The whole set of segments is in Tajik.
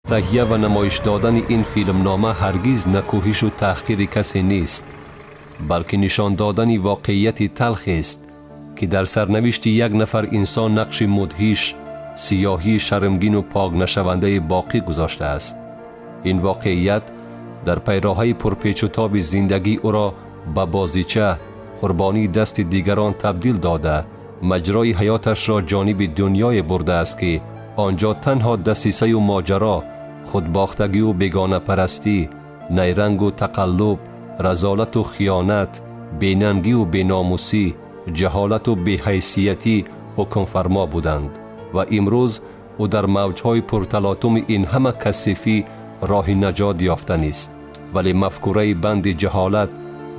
Таҳия ва намоиш додани ин филмнома ҳаргиз накӯҳишу таҳқири касе нест, балки нишон додани воқеияти талхест, ки дар сарнавишти як нафар инсон нақши мудҳиш, сиёҳии шармгину покнашавандаи боқӣ гузоштааст. Ин воқеият дар пайроҳаи пурпечутоби зиндагӣ ӯро ба бозича, қурбонии дасти дигарон табдил дода, маҷрои ҳаёташро ҷониби дунёе бурдааст, ки он ҷо танҳо дасисаю моҷаро, худбохтагию бегонапарастӣ, найрангу тақаллуб, разолату хиёнат, бенангию беномусӣ, ҷаҳолату беҳайсиятӣ ҳукмфармо буданд ва имрӯз ӯ дар мавҷҳои пурталотуми ин ҳама касифӣ роҳи наҷот ёфта нест. Вале мафкураи банди ҷаҳолат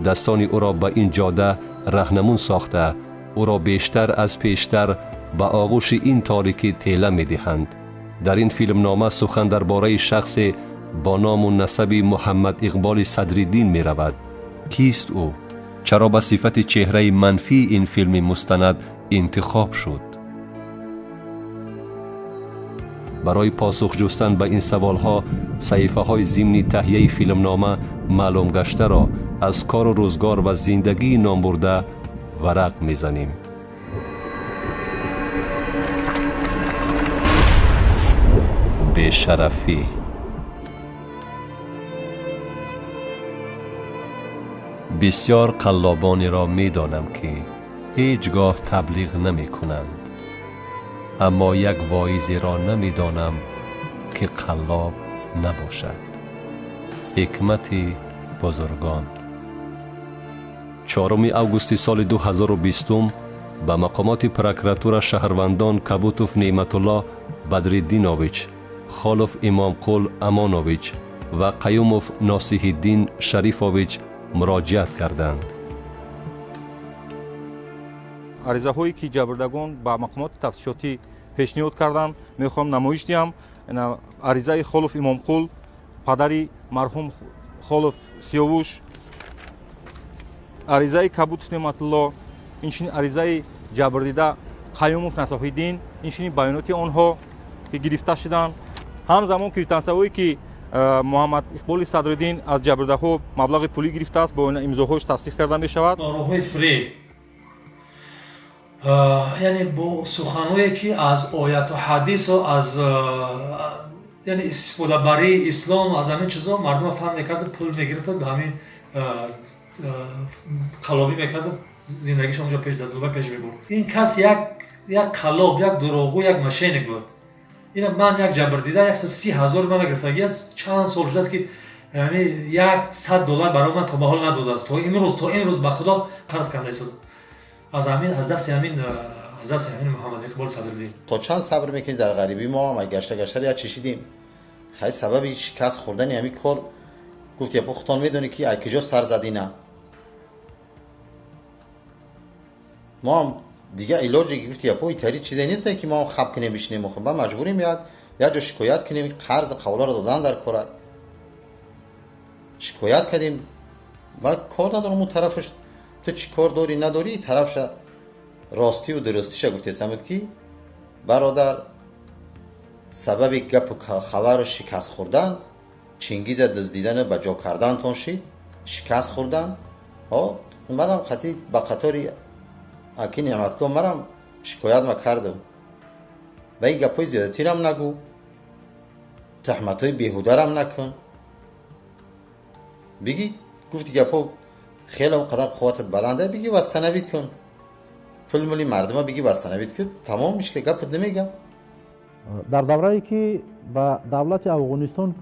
дастони ӯро ба ин ҷода раҳнамун сохта, ӯро бештар аз пештар ба оғӯши ин торикӣ тела медиҳанд. Дар ин филмнома сухан дар бораи шахсе бо ному насаби Муҳаммад Иқболи Садриддин меравад. Кист ӯ? Чаро ба сифати чеҳраи манфии ин филми мустанад интихоб шуд? Барои посух ҷустан ба ин саволҳо саҳифаҳои зимни таҳияи филмнома маълумгаштаро аз кору рӯзгор ва зиндагии номбурда варақ мезанем. Бешарафӣ. Бисёр қаллобонеро медонам, ки ҳеҷ гоҳ таблиғ намекунанд, аммо як воизеро намедонам, ки қаллоб набошад. Ҳикмати бузургон. 4 августи соли 2020 ба мақомоти прокуратура шаҳрвандон Кабутов Неъматуллоҳ Бадриддинович, Холов Имомқул Амонович ва Қаюмов Носиҳиддин Шарифович муроҷиат карданд. Аризаҳое ки ҷабрдагон ба мақомоти тафтишотӣ пешниҳод карданд, мехоҳам намоиш диҳам. Аризаи Холов Имомқул, падари марҳум Холов Сиёвуш, аризаи Кабутов Неъматуллоҳ, инчунин аризаи ҷабрдида Қаюмов Насоҳиддин, инчунин баёноти онҳо ки гирифта шуданд. Ҳамзамон квитансияҳое ки Муҳаммад Иқболи Садриддин аз ҷабрдаҳо маблағи пулӣ гирифтааст, бо имзоҳош тасдиқ карда мешавад. Роҳҳои фиреб, яъне бо суханҳое ки аз ояту ҳадису аз яъне истифодабарии ислом, аз ҳамин чизо мардумро фаҳм мекарду пул мегирифту ба ҳамин қаллобӣ мекарду, зиндагиаш онҷо пеш дар пеш мебурд. Ин кас як қаллоб, як дурӯғгӯ, як мошенник буд. Ина ман як ҷабрдида 130 000 мана гирифтагӣ аст. Чанд сол шудааст, ки яъне $100 барои ман то ба ҳол надодааст. То имрӯз ба Худо қарз карда истод аз ҳамин, аз дасти ҳамин Муҳаммад Иқбол Садриддин. То чанд сабр мекунӣ дар ғарибӣ? Мо ҳам гашта гаштаро як чешидем. Хай, сабаби шикаст хӯрдани ҳамин кор, гуфт япо, худтон медонӣ, ки ай куҷо сар задина. Мо ҳам дига илоҷе, гуфти япо, итари чизе несте, ки мо ҳам хаб кунем, бишинем. Ба маҷбурем як ҷо шикоят кунем, қарзи қавларо додан дар кора. Шикоят кардем, баъд кор надорам, он тарафаш ту чӣ кор дорӣ, надорӣ, тарафша ростию дурустиша гуфтесамуд, ки бародар, сабаби гапу хабару шикаст хӯрдан Чингиза дуздидану ба ҷо кардантон шид. Шикаст хӯрдан манам хати ба қатори аки Неъматло марам шикоят ма кардам. Ба ин гапҳои зиёдатирам нагӯ, таҳматҳои беҳударам накун, биги, гуфти гапҳо, хеле он қадар қувватат баланда, биги, восстановить кун пул мули мардума, биги, восстановить кун, тамом, ишка гапат намегам. Дар даврае ки ба давлати Афғонистон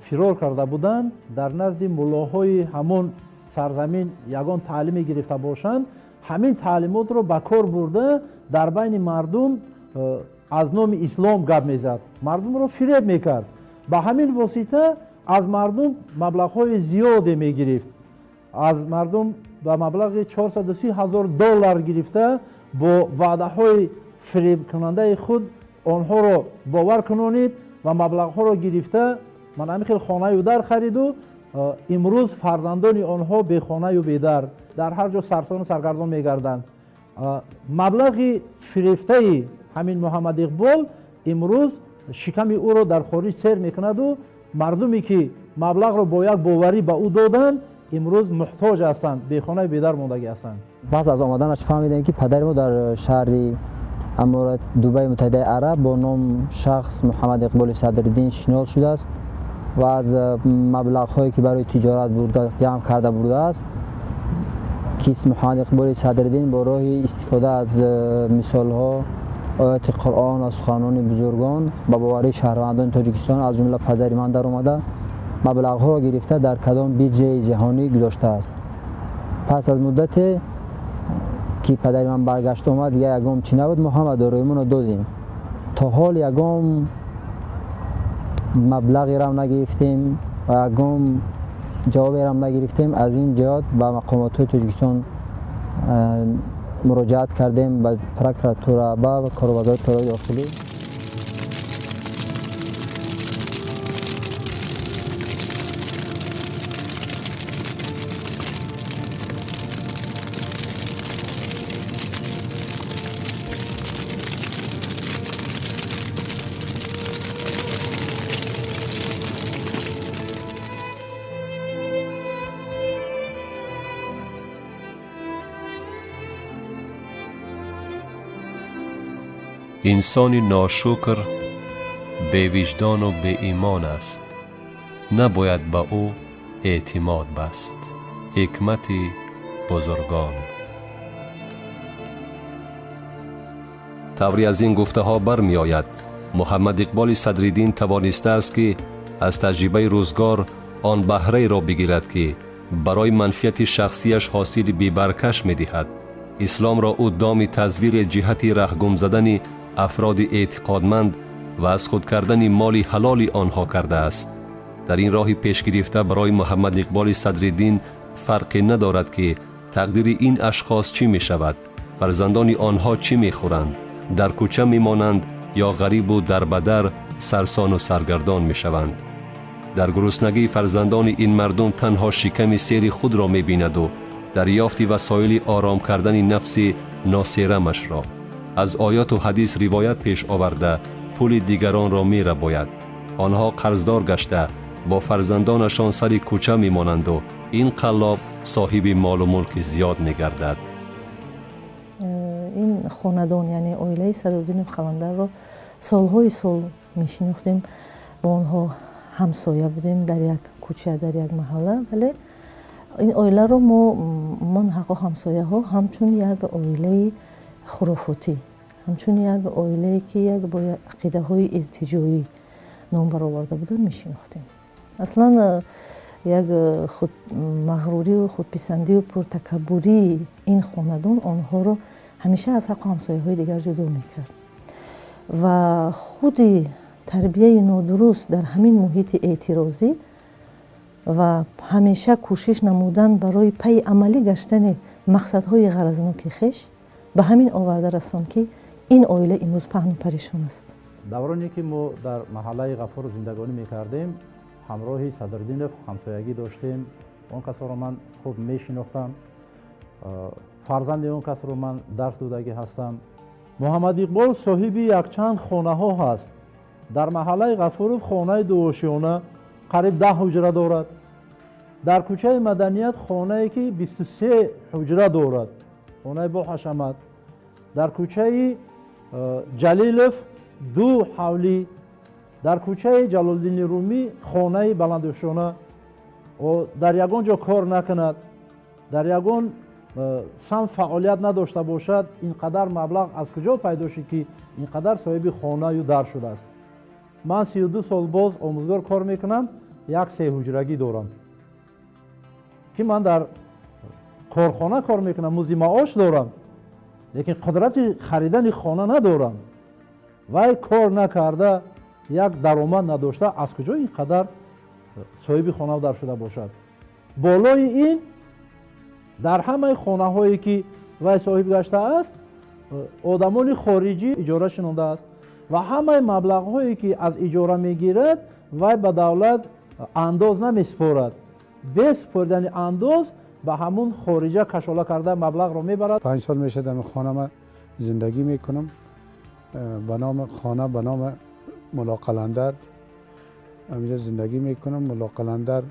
фирор карда буданд, дар назди муллоҳои ҳамон сарзамин ягон таълиме гирифта бошанд, ҳамин таълимотро ба кор бурда, дар байни мардум аз номи ислом гап мезад, мардумро фиреб мекард. Ба ҳамин восита аз мардум маблағҳои зиёде мегирифт. Аз мардум ба маблағи 430 ҳазор доллар гирифта, бо ваъдаҳои фиребкунандаи худ онҳоро бовар кунонид ва маблағҳоро гирифта, ман ҳамин хел хонаю дар хариду. Имрӯз фарзандони онҳо бехонаю бедар дар ҳар ҷо сарсону саргардон мегарданд. Маблағи фирефтаи ҳамин Муҳаммад Иқбол имрӯз Шиками ӯро дар хориҷ сер мекунаду мардуме ки маблағро бо як боварӣ ба ӯ доданд, имрӯз муҳтоҷ ҳастанд, бехонаи бедар мондагӣ ҳастанд. Пас аз омаданаш фаҳмидем, ки падари мо дар шаҳри Аморат Дубайи Муттаҳидаи Араб бо ном шахс Муҳаммад Иқболи Садриддин шинос шудааст ва аз маблағҳое ки барои тиҷорат бурда ҷамъ карда бурдааст, кис Муҳаммад Иқболи Садриддин бо роҳи истифода аз мисолҳо, ояти Қуръон ва суханони бузургон ба боварии шаҳрвандони Тоҷикистон, аз ҷумла падари ман даромада, маблағҳоро гирифта дар кадом биржаи ҷаҳонӣ гузоштааст. Пас аз муддате ки падари ман баргашт омад, дигар ягон чӣ набуд, мо ҳама дороимонро додем. То ҳол ягон маблағерам нагирифтем ва ягон ҷавоберам нагирифтем. Аз ин ҷиҳат ба мақомотҳои Тоҷикистон муроҷиат кардем, ба прокуратура, ба корвазорати корҳои дохилӣ. Инсони ношукр бевиҷдону беимон аст, набояд ба ӯ эътимод баст. Ҳикмати бузургон. Тавре аз ин гуфтаҳо бармеояд, Муҳаммад Иқболи Садриддин тавонистааст, ки аз таҷрибаи рӯзгор он баҳраеро бигирад, ки барои манфиати шахсияш ҳосили бебаркаш медиҳад. Исломро ӯ доми тазвири ҷиҳати раҳгум задани афроди эътиқодманд ва аз худ кардани моли ҳалоли онҳо кардааст. Дар ин роҳи пешгирифта барои Муҳаммад Иқболи Садриддин фарқе надорад, ки тақдири ин ашхос чӣ мешавад, фарзандони онҳо чӣ мехӯранд, дар кӯча мемонанд ё ғарибу дарбадар сарсону саргардон мешаванд. Дар гуруснагии фарзандони ин мардум танҳо шиками сери худро мебинаду дарёфти васоили ором кардани нафси носерамашро аз ояту ҳадис ривоят пеш оварда пули дигаронро мерабояд. Онҳо қарздор гашта бо фарзандонашон сари кӯча мемонанду ин қаллоб соҳиби молу мулки зиёд мегардад. Ин хонадон, яъне оилаи Садриддинов Қаландарро солҳои сол мешинохтем, бо онҳо ҳамсоя будем дар як кӯча, дар як маҳалла, вале ин оиларо мо ман ҳаққо ҳамсояҳо ҳамчун як оилаи хурофотӣ, ҳамчун як оилае ки як бо ақидаҳои иртиҷоӣ ном бароварда буданд мешинохтем. Аслан як мағрурию худписандию пуртакаббурии ин хонадон онҳоро ҳамеша аз ҳаққу ҳамсояҳои дигар ҷудо мекард ва худи тарбияи нодуруст дар ҳамин муҳити эътирозӣ ва ҳамеша кӯшиш намудан барои пайи амалӣ гаштани мақсадҳои ғаразноки хеш ба ҳамин оварда расонд, ки ин оила имрӯз паҳну парешон аст. Давроне ки мо дар маҳаллаи Ғафур зиндагонӣ мекардем, ҳамроҳи Садриддинов ҳамсоягӣ доштем. Он касро ман хуб мешинохтам, фарзанди он касро ман дарс додагӣ ҳастам. Муҳаммад Иқбол соҳиби якчанд хонаҳо ҳаст. Дар маҳаллаи Ғафуров хонаи дуошиёна қариб 10 ҳуҷра дорад. Дар кӯчаи Маданият хонае ки 23 ҳуҷра дорад, хонаи бо ҳашамат. Дар кӯчаи Ҷалилов 2 ҳавлӣ, дар кӯчаи Ҷалолиддини Румӣ хонаи баландошёна. Дар ягон ҷо кор накунад, дар ягон самт фаъолият надошта бошад, ин қадар маблағ аз куҷо пайдо шуд, ки ин қадар соҳиби хонаю дар шудааст? Ман 32 сол боз омӯзгор кор мекунам, як сеҳуҷрагӣ дорам, ки ман дар корхона кор мекунам, музди маош дорам, лекин қудрати харидани хона надорам. Вай кор накарда, як даромад надошта, аз куҷо ин қадар соҳиби хона дар шуда бошад? Болои ин дар ҳамаи хонаҳое ки вай соҳиб гаштааст, одамони хориҷӣ иҷора шинондааст ва ҳамаи маблағҳое ки аз иҷора мегирад, вай ба давлат андоз намесупорад. Бе супоридани андоз ба ҳамун хориҷа кашола карда маблағро мебарад. 5 сол мешавад дар хона ман зиндагӣ мекунам. Ба номи хона, ба номи ملا قلندر همینجا زندگی میکنم. ملا قلندر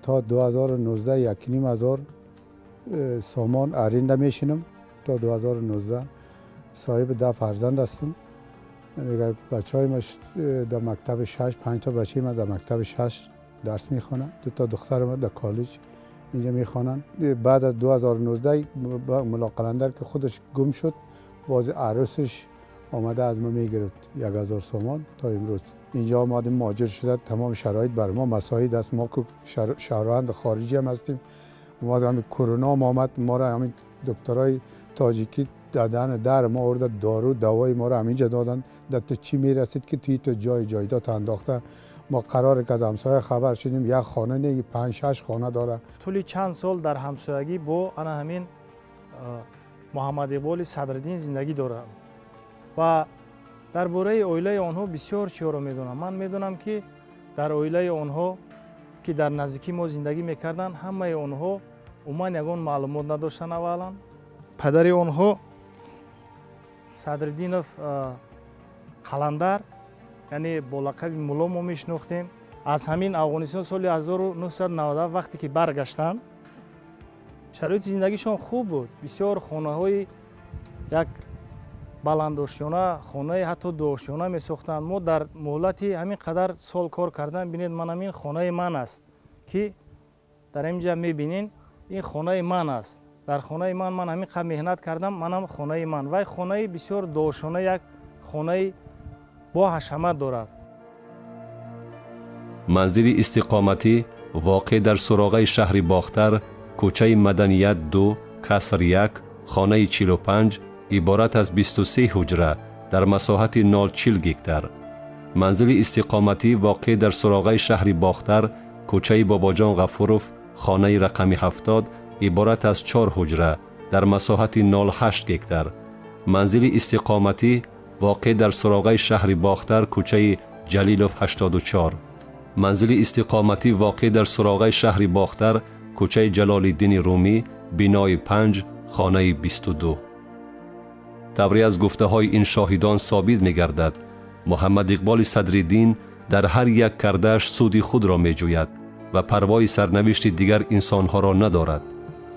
تا 2019 1,500 سامان аренда میشینم. تا 2019 صاحب 10 فرزند هستم. دیگه بچه های ما در مکتب 6، 5 تا بچه ما در مکتب 6 درس میخوانن، 2 تا دختر ما در کالج اینجا میخوانن. بعد از 2019 ملا قلندر که خودش گم شد، باز عروسش آمده از ما میگرفت 1000 سومان تا امروز. اینجا آمدیم مهاجر شده، تمام شرایط بر ما مساعد است. ما که شهروند خارجی هم هستیم، ما هم کرونا آمد، ما را همین دکترای تاجیکی دادن در ما آورده، دارو دوای ما را همینجا دادن. در تو چی میرسید که توی تو جای جایداد انداخته. ما قرار که از همسایه خبر شدیم یک خانه نه 5-6 خانه داره. طول چند سال در همسایگی با انا همین محمد اقبال صدرالدین زندگی دارم و درباره оилаи онҳо бисёр чиҳоро медонам. Ман медонам ки дар оилаи онҳо ки дар наздикии мо зиндагӣ мекарданд, ҳамаи онҳо умуман ягон маълумот надоштанд. Аввалан падари онҳо Садриддинов Қаландар, яъне бо лақаби мулло мо мешинохтем, аз ҳамин Афғонистон соли 1997 вақте ки баргаштанд, шароити зиндагишон хуб буд. Бисёр хонаҳои як баландошёна, хонаи ҳатто дуошёна месохтанд. Мо дар муҳлати ҳамин қадар сол кор кардан, бинед, ман ҳамин хонаи ман аст ки дар инҷа мебинед, ин хонаи ман аст. Дар хонаи ман ман ҳамин қадр меҳнат кардам, манам хонаи ман. Вай хонаи бисёр дуошёна, як хонаи бо ҳашамат дорад. Манзили истиқоматӣ воқеъ дар суроғаи шаҳри Бохтар, кӯчаи Маданият 2, каср 1, хонаи 45, иборат аз 23 ҳуҷра дар масоҳати 0,40 гектар. Манзили истиқоматӣ воқеъ дар суроғаи шаҳри Бохтар, кӯчаи Бобоҷон Ғафуров, хонаи рақами 70, иборат аз 4 ҳуҷра дар масоҳати 0,8 гектар. Манзили истиқоматӣ воқеъ дар суроғаи шаҳри Бохтар, кӯчаи Ҷалилов 84. Манзили истиқоматӣ воқеъ дар суроғаи шаҳри Бохтар, кӯчаи Ҷалолиддини Румӣ, бинои 5, хонаи 22. Тавре аз гуфтаҳои ин шоҳидон собит мегардад, Муҳаммад Иқболи Садриддин дар ҳар як кардааш суди худро меҷӯяд ва парвои сарнавишти дигар инсонҳоро надорад.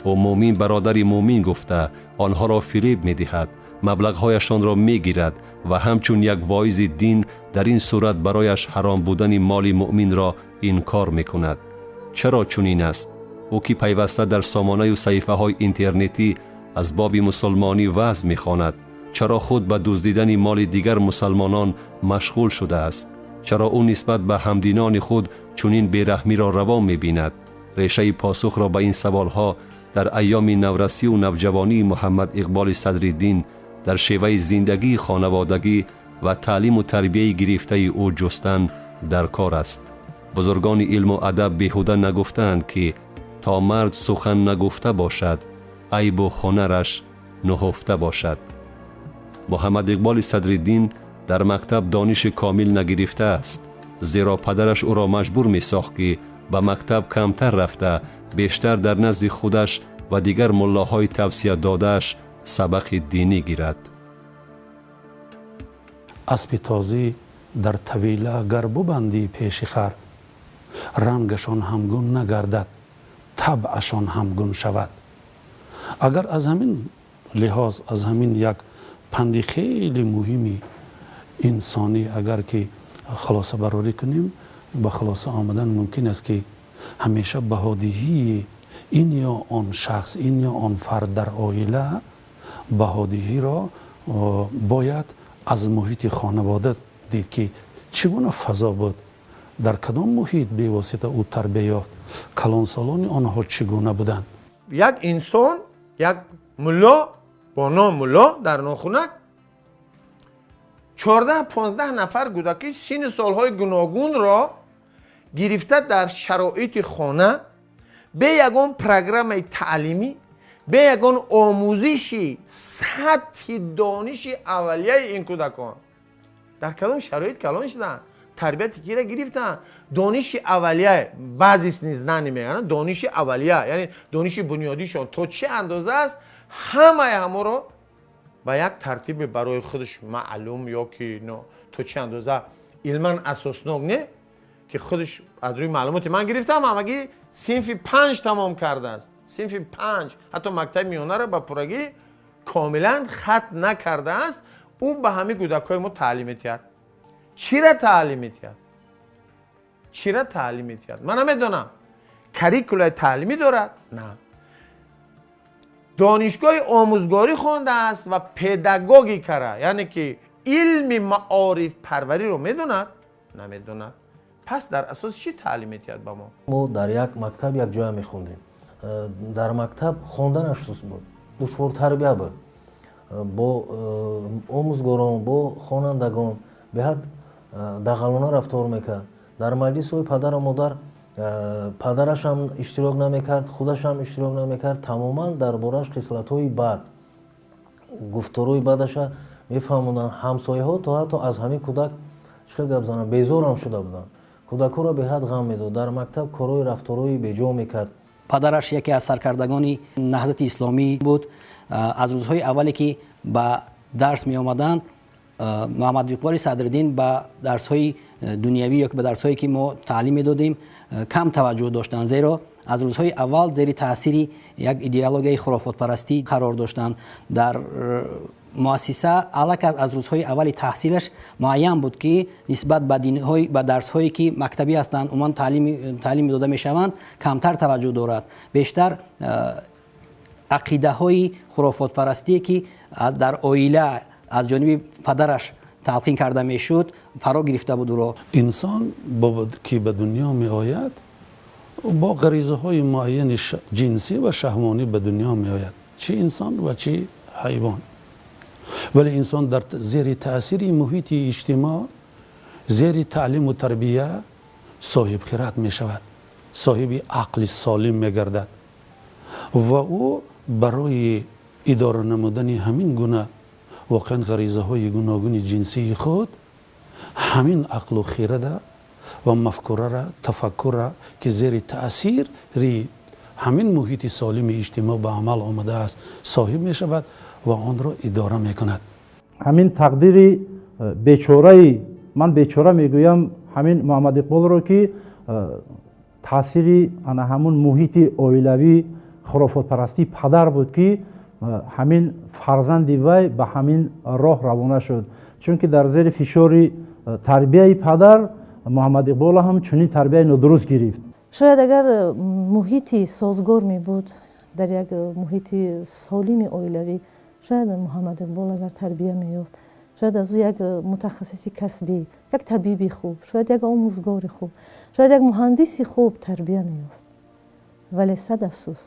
Ӯ мӯмин бародари мӯмин гуфта онҳоро фиреб медиҳад, маблағҳояшонро мегирад ва ҳамчун як воизи дин дар ин сурат барояш ҳаром будани моли мӯминро инкор мекунад. Чаро чунин аст? Ӯ ки пайваста дар сомонаю саҳифаҳои интернетӣ аз боби мусулмонӣ ваъз мехонад, чаро худ ба дуздидани моли дигар мусалмонон машғул шудааст? Чаро ӯ нисбат ба ҳамдинони худ чунин бераҳмиро раво мебинад? Решаи посухро ба ин саволҳо дар айёми наврасию навҷавонии Муҳаммад Иқболи Садриддин дар шеваи зиндагии хонаводагӣ ва таълиму тарбияи гирифтаи ӯ ҷустан дар кор аст. Бузургони илму адаб беҳуда нагуфтаанд, ки то мард сухан нагуфта бошад, айбу ҳунараш нуҳуфта бошад. Муҳаммад Иқболи Садриддин дар мактаб дониши комил нагирифтааст, зеро падараш ӯро маҷбур месохт, ки ба мактаб камтар рафта, бештар дар назди худаш ва дигар муллоҳои тавсия додааш сабақи динӣ гирад. Аспи тозӣ дар тавила гар бубандӣ пеши хар, рангашон ҳамгун нагардад, табъашон ҳамгун шавад. Агар аз ҳамин лиҳоз, аз ҳамин як панди хеле муҳими инсонӣ агар ки хулоса барорӣ кунем, ба хулоса омадан мумкин аст, ки ҳамеша баҳодиҳии ин ё он шахс, ин ё он фард дар оила баҳодиҳиро бояд аз муҳити хонавода дид, ки чӣ гуна фазо буд, дар кадом муҳит бевосита ӯ тарбия ёфт, калонсолони онҳо чӣ гуна буданд. Як инсон, як мулло бо ном мулло дар нохунак 14-15 нафар кӯдаки синну солҳои гуногунро гирифта дар шароити хона бе ягон программаи таълимӣ, бе ягон омӯзиши сатҳи дониши аввалияи ин кӯдакон дар кадом шароит калон шуданд, тарбияти кира гирифтанд, дониши аввалия, базисные знания мегӯянд, дониши аввалия, яъне дониши бунёдишон то чӣ андоза аст, ҳамаи ҳаморо ба як тартиби барои худаш маълум ё ки то чӣ андоза илман асоснок не, ки худаш аз рӯи маълумоти ман гирифтам, ҳамагӣ синфи 5 тамом кардааст. Синфи 5, ҳатто мактаби миёнаро ба пуррагӣ комилан хат накардааст. Ӯ ба ҳамин кӯдакҳои мо таълим медиҳад. Чира таълим медиҳад? Чира таълим медиҳад? Ман намедонам. Каррикулаи таълимӣ дорад? На. Донишгоҳи омӯзгорӣ хондааст ва педагогикара, яъне ки илми маорифпарвариро медонад? Намедонад. Пас дар асос чӣ таълим медиҳад ба мо? Мо дар як мактаб якҷоя мехондем. Дар мактаб хонданаш суст буд, душвортарбия буд. Бо омӯзгорон, бо хонандагон беҳад дағалона рафтор мекард. Дар маҷлисҳои падару модар падарашам иштирок намекард, худашам иштирок намекард. Тамоман дар борааш хислатҳои бад, гуфторҳои бадаша мефаҳмонданд. Ҳамсояҳо то ҳатто аз ҳамин кӯдак чӣ хел гап зананд, безорам шуда буданд. Кӯдакҳоро беҳад ғам медод. Дар мактаб корҳои рафторҳои беҷо мекард. Падараш яке аз саркардагони Наҳзати Исломӣ буд. Аз рӯзҳои аввале ки ба дарс меомаданд, Муҳаммад Иқболи Садриддин ба дарсҳои дунявӣ ё ба дарсҳое ки мо таълим медодем кам таваҷҷӯҳ доштанд, зеро аз рӯзҳои аввал зери таъсири як идеологияи хурофотпарастӣ қарор доштанд. Дар муассиса аллакай аз рӯзҳои аввали таҳсилаш муайян буд, ки нисбат ба динҳои ба дарсҳое ки мактабӣ ҳастанд, умуман таълим дода мешаванд, камтар таваҷҷӯҳ дорад. Бештар ақидаҳои хурофотпарастие ки дар оила аз ҷониби падараш талқин карда мешуд, фаро гирифта буд ӯро. Инсон ки ба дунё меояд, бо ғаризаҳои муайяни ҷинсӣ ва шаҳвонӣ ба дунё меояд, чӣ инсон ва чӣ ҳайвон. Вале инсон дар зери таъсири муҳити иҷтимоъ, зери таълиму тарбия соҳибхират мешавад, соҳиби ақли солим мегардад ва ӯ барои идора намудани ҳамин гуна воқеан ғаризаҳои гуногуни ҷинсии худ ҳамин ақлу хирада ва мафкурара, тафаккура ки зери таъсири ҳамин муҳити солими иҷтимоъ ба амал омадааст соҳиб мешавад ва онро идора мекунад. Ҳамин тақдири бечораи, ман бечора мегӯям ҳамин Муҳаммад Иқболро, ки таъсири ана ҳамун муҳити оилавӣ, хурофотпарастии падар буд, ки ҳамин фарзанди вай ба ҳамин роҳ равона шуд. Чунки дар зери фишори тарбияи падар Муҳаммад Иқбол ҳам чунин тарбияи нодуруст гирифт. Шояд агар муҳити созгор мебуд, дар як муҳити солими оилавӣ, шояд Муҳаммад Иқбол агар тарбия меёфт, шояд аз ӯ як мутахассиси касбӣ, як табиби хуб, шояд як омӯзгори хуб, шояд як муҳандиси хуб тарбия меёфт. Вале сад афсӯс,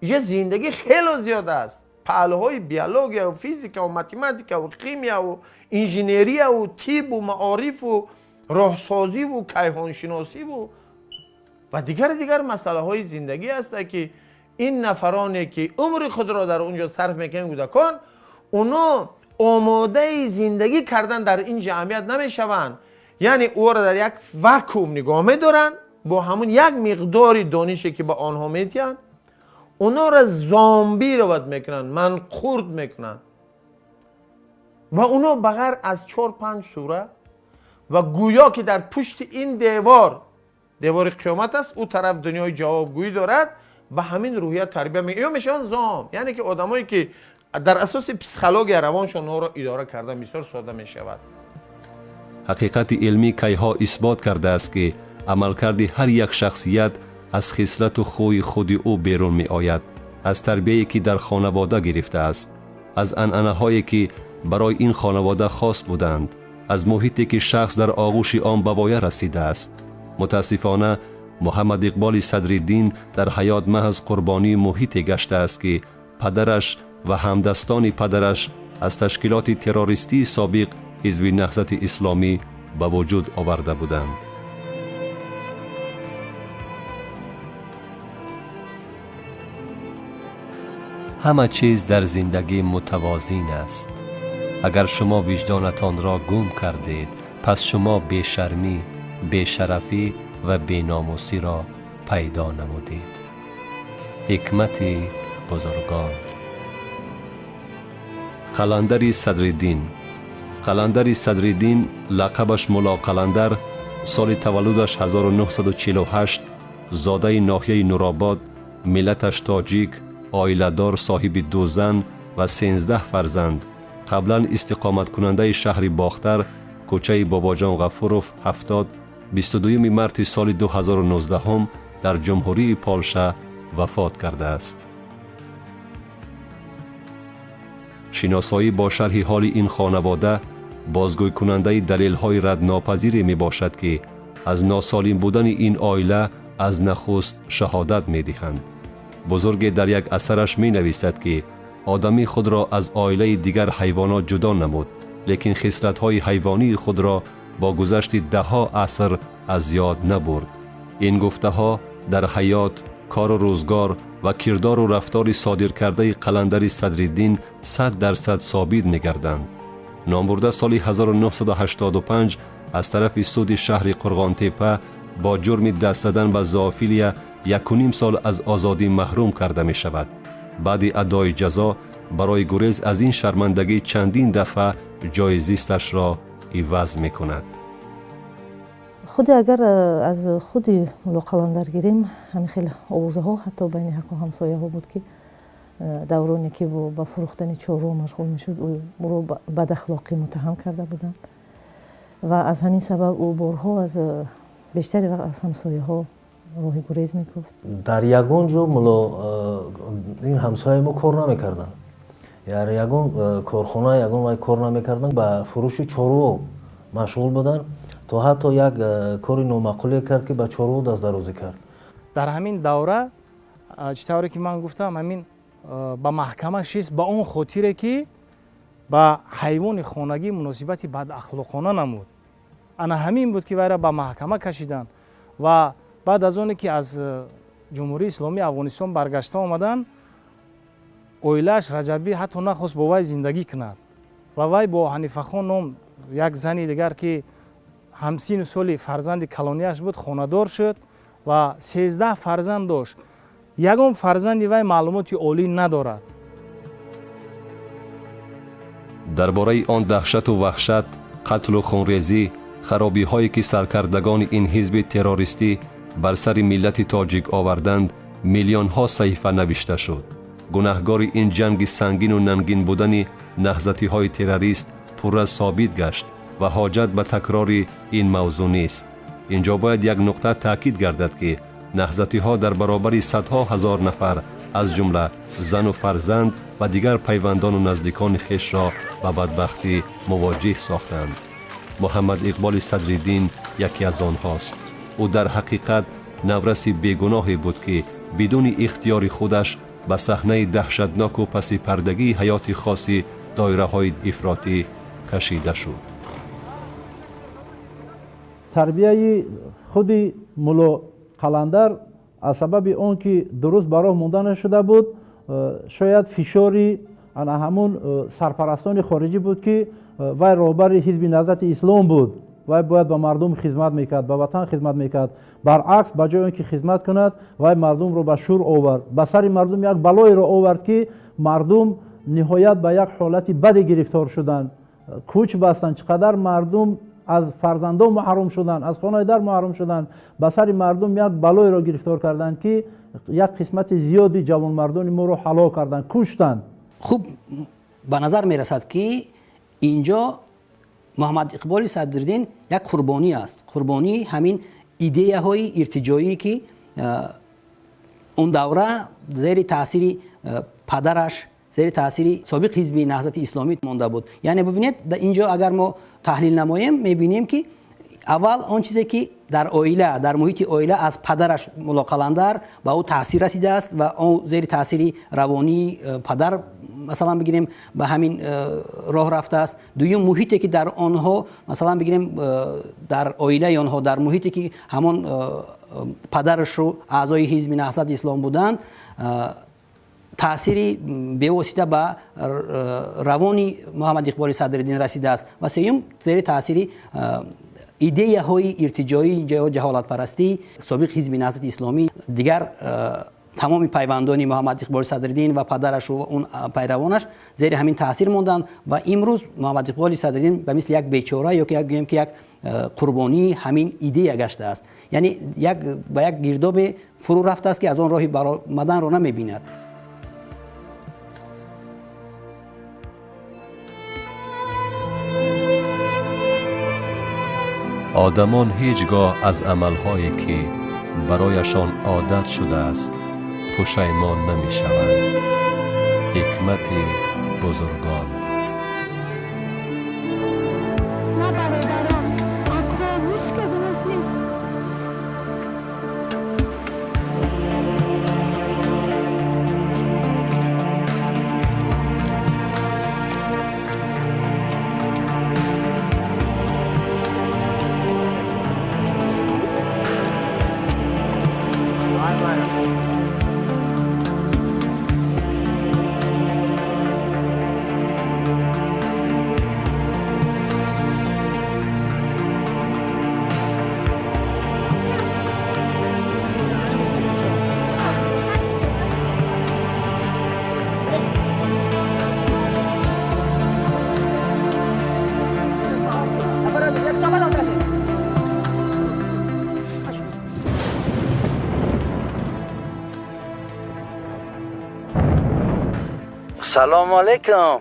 инҷа зиндагӣ хело зиёд аст. Паҳлӯҳои биология ва физика ва математика ва химия ва инженерия ва тиб ва маориф ва роҳсозӣ ва кайҳоншиносӣ ва дигар масъалаҳои зиндагӣ ҳастанд, ки ин нафароне ки умри худро дар он ҷо сарф мекунанд, кӯдакон, оно омодаи зиндагӣ кардан дар ин ҷамъият намешаванд. Яъне ӯро дар як вакуум нигоҳ медоранд, бо ҳамун як миқдори донише ки ба онҳо медиҳанд, онҳоро зомбӣ равад мекунанд, манқурд мекунанд ва онҳо ба ғайр аз 4-5 сура ва гӯё ки дар пушти ин девор, девори қиёмат аст, ӯ тараф дунёи ҷавобгӯӣ дорад, ба ҳамин рӯҳия тарбия ё мешаванд зом. Яъне ки одамое ки дар асоси психология равоншон онҳоро идора кардан бисёр сода мешавад. Ҳақиқати илмӣ кайҳо исбот кардааст, ки амалкарди ҳар як шахсият аз хислату хӯи худи ӯ берун меояд, аз тарбияе ки дар хонавода гирифтааст, аз анъанаҳое ки барои ин хонавода хос буданд, аз муҳите ки шахс дар оғӯши он ба воя расидааст. Мутаассифона Муҳаммад Иқболи Садриддин дар ҳаёт маҳз қурбонии муҳите гаштааст, ки падараш ва ҳамдастони падараш аз ташкилоти террористии собиқ Ҳизби Наҳзати Исломӣ ба вуҷуд оварда буданд. Ҳама чиз дар зиндагӣ мутавозин аст. Агар шумо виҷдонатонро гум кардед, пас шумо бешармӣ, бешарафӣ ва беномусиро пайдо намудед. Ҳикмати бузургон. Қаландари Садриддин. Қаландари Садриддин, лақабаш Мулло Қаландар, соли таваллудаш 1948, зодаи ноҳияи Нуробод, миллаташ тоҷик, оиладор, соҳиби 2 зан ва 13 фарзанд, қаблан истиқоматкунандаи шаҳри Бохтар, кӯчаи Бобоҷон Ғафуров 70, 22 марти соли 2019 дар Ҷумҳурии Полша вафот кардааст. Шиносоӣ бо шарҳи ҳоли ин хонавода бозгӯйкунандаи далелҳои раднопазире мебошад, ки аз носолим будани ин оила аз нахуст шаҳодат медиҳанд. Бузурге дар як асараш менависад, ки одамӣ худро аз оилаи дигар ҳайвонот ҷудо намуд, лекин хислатҳои ҳайвонии худро бо гузашти даҳҳо аср аз ёд набурд. Ин гуфтаҳо дар ҳаёт, кору рӯзгор ва кирдору рафтори содиркардаи Қаландари Садриддин 100% собит мегарданд. Номбурда соли 1985 аз тарафи суди шаҳри Қурғонтепа бо ҷурми даст задан ба зоофилия 1.5 сол аз озодӣ маҳрум карда мешавад. Баъди адои ҷазо барои гурез аз ин шармандагӣ чандин дафъа ҷои зисташро иваз мекунад. Худи агар аз худи Мулло Қаландар гирем, ҳамин хел овозаҳо ҳатто байни ҳаққу ҳамсояҳо буд, ки давроне ки ба фурӯхтани чорво машғул мешуд, ӯро бадахлоқӣ муттаҳам карда буданд ва аз ҳамин сабаб ӯ борҳо аз бештари вақт аз ҳамсояҳо роҳи гурез мекуфт. Дар ягон ҷо мулло ин ҳамсояи мо кор намекарданд, дар ягон корхона ягон вай кор намекарданд, ба фурӯши чорво машғул буданд, то ҳатто як кори номаъқуле кард, ки ба чорво дастдарозӣ кард. Дар ҳамин давра, чӣ тавре ки ман гуфтам, ҳамин ба маҳкама шист ба он хотире, ки ба ҳайвони хонагӣ муносибати бадахлоқона намуд. Ана ҳамин буд, ки вайра ба маҳкама кашиданд ва баъд аз оне ки аз Ҷумҳурии Исломии Афғонистон баргашта омаданд, оилааш Раҷабӣ ҳатто нахост бо вай зиндагӣ кунад ва вай бо Ҳанифахон ном як зани дигар, ки ҳамсину соли фарзанди калонияш буд, хонадор шуд ва 13 фарзанд дошт. Ягон фарзанди вай маълумоти олӣ надорад. Дар бораи он даҳшату ваҳшат, қатлу хунрезӣ, харобиҳое ки саркардагони ин ҳизби террористӣ бар сари миллати тоҷик оварданд, миллионҳо саҳифа навишта шуд. Гунаҳгори ин ҷанги сангину нангин будани наҳзатиҳои террорист пурра собит гашт ва ҳоҷат ба такрори ин мавзӯъ нест. Инҷо бояд як нуқта таъкид гардад, ки наҳзатиҳо дар баробари садҳо ҳазор нафар, аз ҷумла зану фарзанд ва дигар пайвандону наздикони хешро ба бадбахтӣ мувоҷиҳ сохтанд. Муҳаммад Иқболи Садриддин яке аз онҳост. Ӯ дар ҳақиқат навраси бегуноҳе буд, ки бидуни ихтиёри худаш ба саҳнаи даҳшатноку пасипардагии ҳаёти хоси доираҳои ифротӣ кашида шуд. Тарбияи худи Мулло Қаландар аз сабаби он ки дуруст ба роҳ монда нашуда буд, шояд фишори ана ҳамун сарпарастони хориҷӣ буд, ки вай роҳбари ҳизби Наҳзати Ислом буд, вай бояд ба мардум хизмат мекард, ба ватан хизмат мекард. Баръакс, ба ҷои он ки хизмат кунад, вай мардумро ба шӯр овард, ба сари мардум як балоеро овард, ки мардум ниҳоят ба як ҳолати баде гирифтор шуданд, кӯч бастанд. Чӣ қадар мардум аз фарзандон маҳрум шуданд, аз хонаи дар маҳрум шуданд, ба сари мардум як балоеро гирифтор карданд, ки як қисмати зиёди ҷавонмардони моро ҳалок карданд, куштанд. Хуб ба назар мерасад, ки инҷо Муҳаммад Иқболи Садриддин як қурбонӣ аст, қурбонии ҳамин идеяҳои иртиҷоӣ, ки он давра зери таъсири падараш, зери таъсири собиқ ҳизби Наҳзати Исломӣ монда буд. Яъне бибинед, инҷо агар мо таҳлил намоем, мебинем, ки аввал он чизе ки дар оила, дар муҳити оила аз падараш Мулло Қаландар ба ӯ таъсир расидааст ва он зери таъсири равонии падар, масалан бигирем, ба ҳамин роҳ рафтааст. Дуюм, муҳите ки дар онҳо, масалан бигирем, дар оилаи онҳо, дар муҳите ки ҳамон падарашу аъзои ҳизби Наҳзати Ислом буданд, таъсири бевосита ба равони Муҳаммад Иқболи Садриддин расидааст. Ва сеюм, зери таъсири идеяҳои иртиҷоӣ, ҷаҳолатпарастӣ собиқ ҳизби Наҳзати Исломӣ, дигар Тамоми пайвандони Муҳаммад Иқболи Садриддин ва падараш ва он пайравонаш зери ҳамин таъсир монданд ва имрӯз Муҳаммад Иқболи Садриддин ба мисли як бечора ё ки гӯем ки як қурбонии ҳамин идея гаштааст, яъне як ба як гирдобе фурӯ рафтааст, ки аз он роҳи баромаданро намебинад. Одамон ҳеҷ гоҳ аз амалҳое ки барояшон одат шудааст пушаймон намешаванд. Ҳикмати бузургон. سلام علیکم.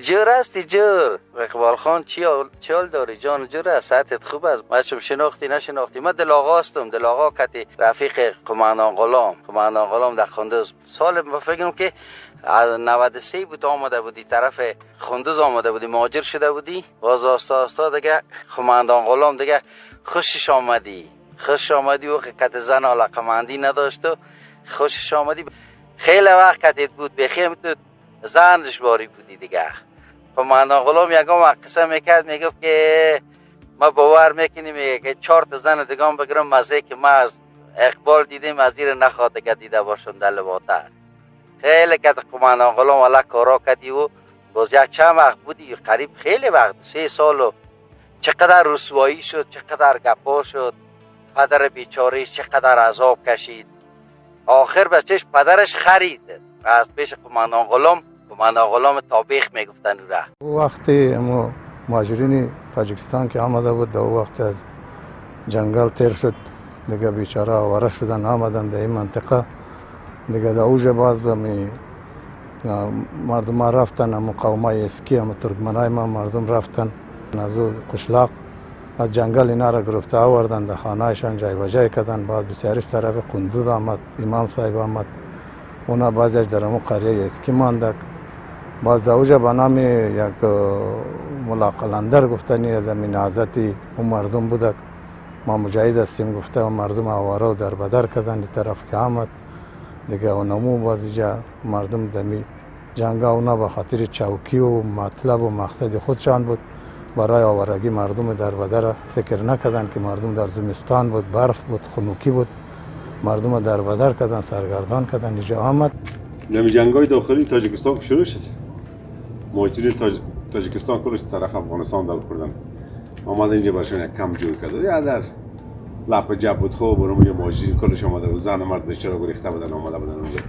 جور هستی جور؟ اقبال خان چی حال داری جان؟ جور است؟ صحتت خوب است؟ ما شم شناختی نشناختی؟ من دل آقا هستم، دل آقا کتی رفیق قماندان غلام، قماندان غلام در قندوز. سال ما فکرم که از 93 بود آمده بودی، طرف قندوز آمده بودی، مهاجر شده بودی. باز آستا آستا دیگه قماندان غلام دیگه خوشش آمدی، خوش آمدی و کت زن علاقمندی نداشت و خوشش آمدی. خیلی وقت کتیت بود بخیر تو زنش باری بودی دیگه. قماندان غلام یکم وقت قصه میکرد، میگفت که ما باور میکنیم، میگه که 4 تا زن دیگه هم بگیرم مزه که ما از اقبال دیدیم از زیر نخواد که دیده باشم در لباتر. خیلی که قماندان غلام والا کارا کردی و باز یک چند وقت بودی، قریب خیلی وقت 3 سال و چقدر رسوایی شد، چقدر گپا شد، پدر بیچارهش چقدر عذاب کشید. آخر بچهش پدرش خرید از پیش قماندان غلام، قماندان غلام تابیخ میگفتن او را. وقتی امو مهاجرین تاجیکستان که آمده بود، در وقت از جنگل تیر شد دیگه، بیچاره آواره شدن آمدن در این منطقه دیگه. در اوج باز می مردم رفتن، امو قومای اسکی، امو ترکمنای ما مردم رفتن از او قشلاق از جنگل اینا را گرفته آوردن در خانهشان جای به جای کردن. بعد بسیارش طرف قندوز آمد، امام صاحب آمد، اونا بعضیش در امو قریه اسکی ماندک. باز در اوج به نام یک ملا قلندر گفتنی از امین عزتی اون مردم بودک، ما مجاهد هستیم گفته و مردم آواره و در بدر کردن. طرف که آمد دیگه اونمو باز اینجا مردم دمی جنگ اونا به خاطر چوکی و مطلب و مقصد خودشان بود، برای آوارگی مردم در بدر فکر نکردن که مردم در زمستان بود، برف بود، خنوکی بود، مردم در بدر کردن، سرگردان کردن. اینجا آمد نمی جنگای داخلی تاجیکستان که شروع شد، مهاجرین تاجیکستان کلش طرف افغانستان دور خوردن، آمد اینجا برشون یک کم جور کرد یا در لپ جب بود. خوب برام یه مهاجرین کلش آمده و زن و مرد بیچاره گریخته بودن آمده بودن اونجا.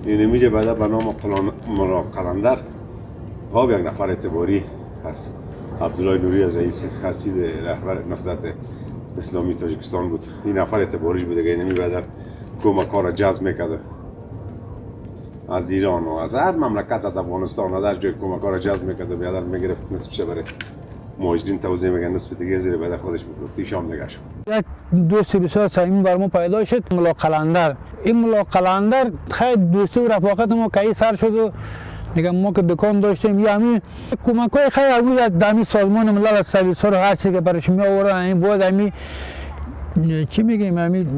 این اینجا بعدا به نام ملا قلندر خواب یک نفر اعتباری هست، عبدالله نوری از رئیس خاص رهبر نهضت اسلامی تاجیکستان بود. این نفر اعتباریش بود دیگه. اینمی بعدا کمک ها را جذب میکرد از ایران و از هر مملکت، از افغانستان، از هر جای کمک ها را جذب میکرد و بیادر میگرفت نصفش برای مهاجرین توزیع میکرد، نصف دیگه زیر بعد خودش میفروخت. شام دیگه شد. یک دوست بسیار صمیمی بر ما پیدا شد، ملا قلندر. این ملا قلندر خیلی دوستی و رفاقت ما که سر شد و دیگه ما که دکان داشتیم یه همین کمک های خیلی از همین سازمان ملل از سرویس ها رو هر چیزی که برش می آوردن، این باید همین چی میگیم همین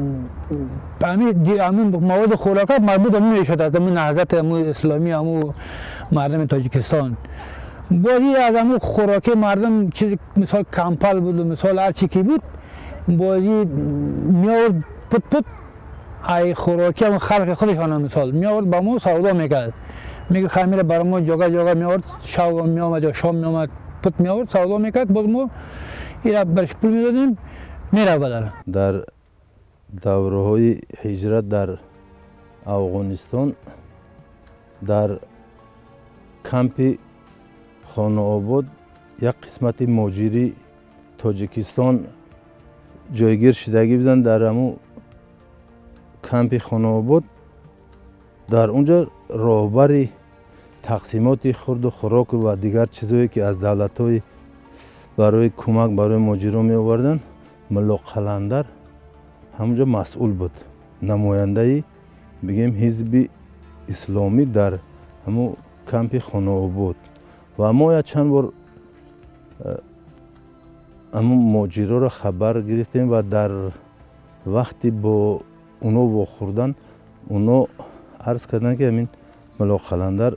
مواد خوراکات مربوط همین میشد از همین نهضت همون اسلامی همون مردم تاجیکستان. باید از همون خوراکی مردم چیزی مثال کمپل بود و مثال هر چی که بود باید می آورد پت پت ای خوراکی همون خلق خودشان مثال می آورد با ما سودا میکرد. میگه خمیر برای ما جاگه جاگه می آورد، شب می آمد یا شام می آمد پت می آورد سودا میکرد، باز ما اینا برش پول میدادیم میره بدل. در Давраҳои ҳиҷрат дар Афғонистон дар кампи Хонаобод як қисмати муҳоҷири Тоҷикистон ҷойгир шудагӣ буданд. Дар ҳамун кампи Хонаобод дар онҷо роҳбари тақсимоти хурду хӯрок ва дигар чизҳое ки аз давлатҳои барои кӯмак барои муҳоҷирон меоварданд, Мулло Қаландар ҳамонҷо масъул буд, намояндаи бигем ҳизби исломӣ дар ҳамун кампи Хонаобод. Ва мо як чанд бор ҳамун муҳоҷироро хабар гирифтем ва дар вақти бо оно вохӯрдан оно арз карданд, ки ҳамин Мулло Қаландар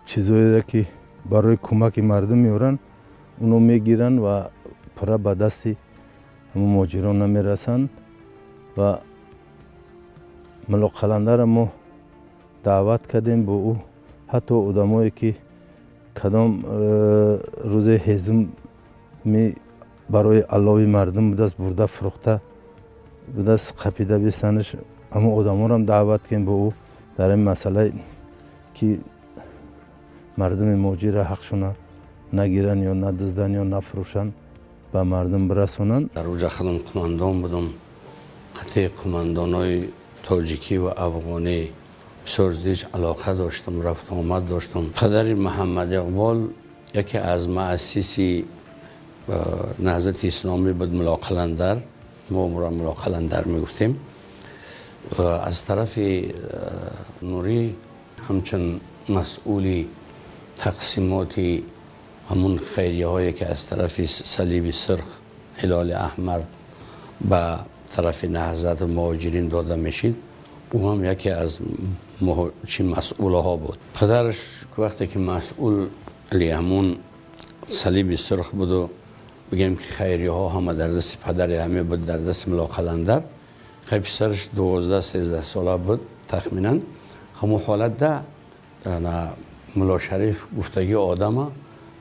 чизҳоеро ки барои кӯмаки мардум меоранд, оно мегиранд ва пурра ба дасти ҳамун муҳоҷирон намерасанд. Ва Мулло Қаландарро мо даъват кардем бо ӯ, ҳатто одамое ки кадом рӯзе ҳезуми барои аллови мардум будааст, бурда фурӯхта будааст, қапида бисанаш, ҳамон одамонам даъват кардем бо ӯ дар ин масъала, ки мардуми муҳоҷирро ҳақшона нагиранд ё надузданд ё нафурӯшанд, ба мардум бирасонанд. Дар оҷа худам қумандон будам, қатъи қумандонои тоҷикӣ ва афғонӣ бисёр зич алоқа доштам, рафту омад доштам. Падари Муҳаммад Иқбол яке аз муассиси Наҳзати Исломӣ буд, Мулло Қаландар. Мо ӯро Мулло Қаландар мегуфтем. Аз тарафи Нурӣ ҳамчун масъули тақсимоти ҳамун хайрияҳое ки аз тарафи Салиби Сурх, Ҳилоли Аҳмар ба тарафи Наҳзат муҳоҷирин дода мешид, ӯ ҳам яке аз масъулаҳо буд. Падараш вақте ки масъул ҳамун Салиби Сурх буду, бигем ки хайрияҳо ҳама дар дасти падари ҳаме буд, дар дасти Мулло Қаландар. Хай писараш 12-13 сола буд тахминан. Ҳамун ҳолатда Мулло Шариф гуфтагии одама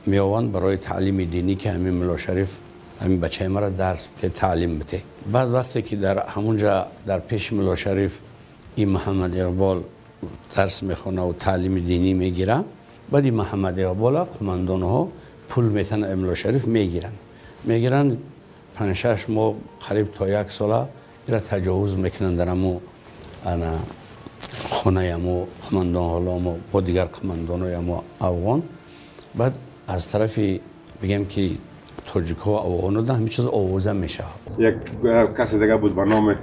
меованд барои таълими динӣ, ки ҳамин Мулло Шариф ҳамин бачаи маро дарс бите, таълим бите. Баъд вақте ки дар ҳамунҷа дар пеши Мулло Шариф ин Муҳаммад Иқбол дарс мехона ва таълими динӣ мегира, баъд ин Муҳаммад Иқбола қумандонҳо пул метан Мулло Шариф мегиранд. Мегиранд 5-6 моҳ, қариб то як сола ира таҷовуз мекунанд дар ҳамун ана хонаи ҳамун қумандон ғулому бо дигар қумандонои ҳамун афғон. Баъд аз тарафи бигем ки тоҷикҳо ва афғонҳо ҳамин чиз овоза мешавад. Як касе дига буд ба номи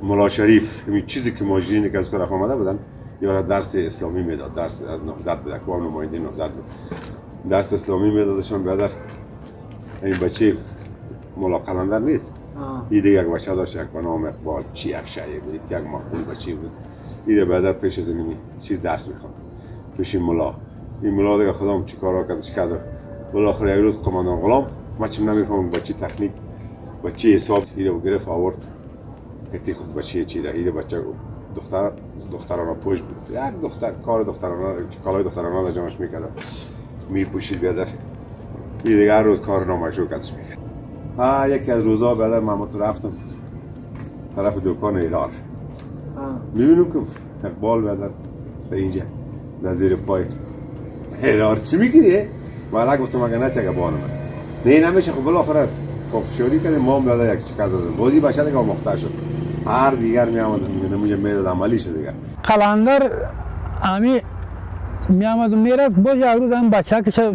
Мулло Шариф. Ҳамин чизе ки муҳоҷирине ки аз тараф омада буданд, ёра дарси исломӣ медод, дарс аз Наҳзат буд, як намояндаи Наҳзат буд, дарс исломӣ медодашон. Бародар, ин бачаи Мулло Қаландар нест, ин дига як бача дошт, як ба номи Иқбол, чи як шайъе буд, як маъқул бачае буд. Ин бародар пеш аз ин чиз дарс мехонд пеши мулло. Ин мулло дига худам чӣ корҳо кард, чӣ кард. بالاخره یک روز قماندان غلام، ما چیم نمیفهمم با چی تکنیک با چی حساب اینو گرفت آورد که خود بچه چی ده. اینو بچه دخترانه پوش بود، یک دختر کار دخترانه کالای دخترانه در جانش میکرد میپوشید بیادر. این دیگه هر روز کار نامشروع کدش میکرد. یکی از روزا بعد محمد رفتم طرف دکان ایرار، میبینم که اقبال بیادر در اینجا در زیر پای ایرار چی میگیری؟ من گفتم اگه نه تیگه بانم نه نمیشه. خب بالاخره فشاری کردیم، ما هم بیادر یک چکر دادیم، بازی بچه دیگه آموخته شد، هر دیگر می آمد نموجه میرد عملی شد دیگه. قلندر همی می آمد و میرفت. باز یک روز هم بچه که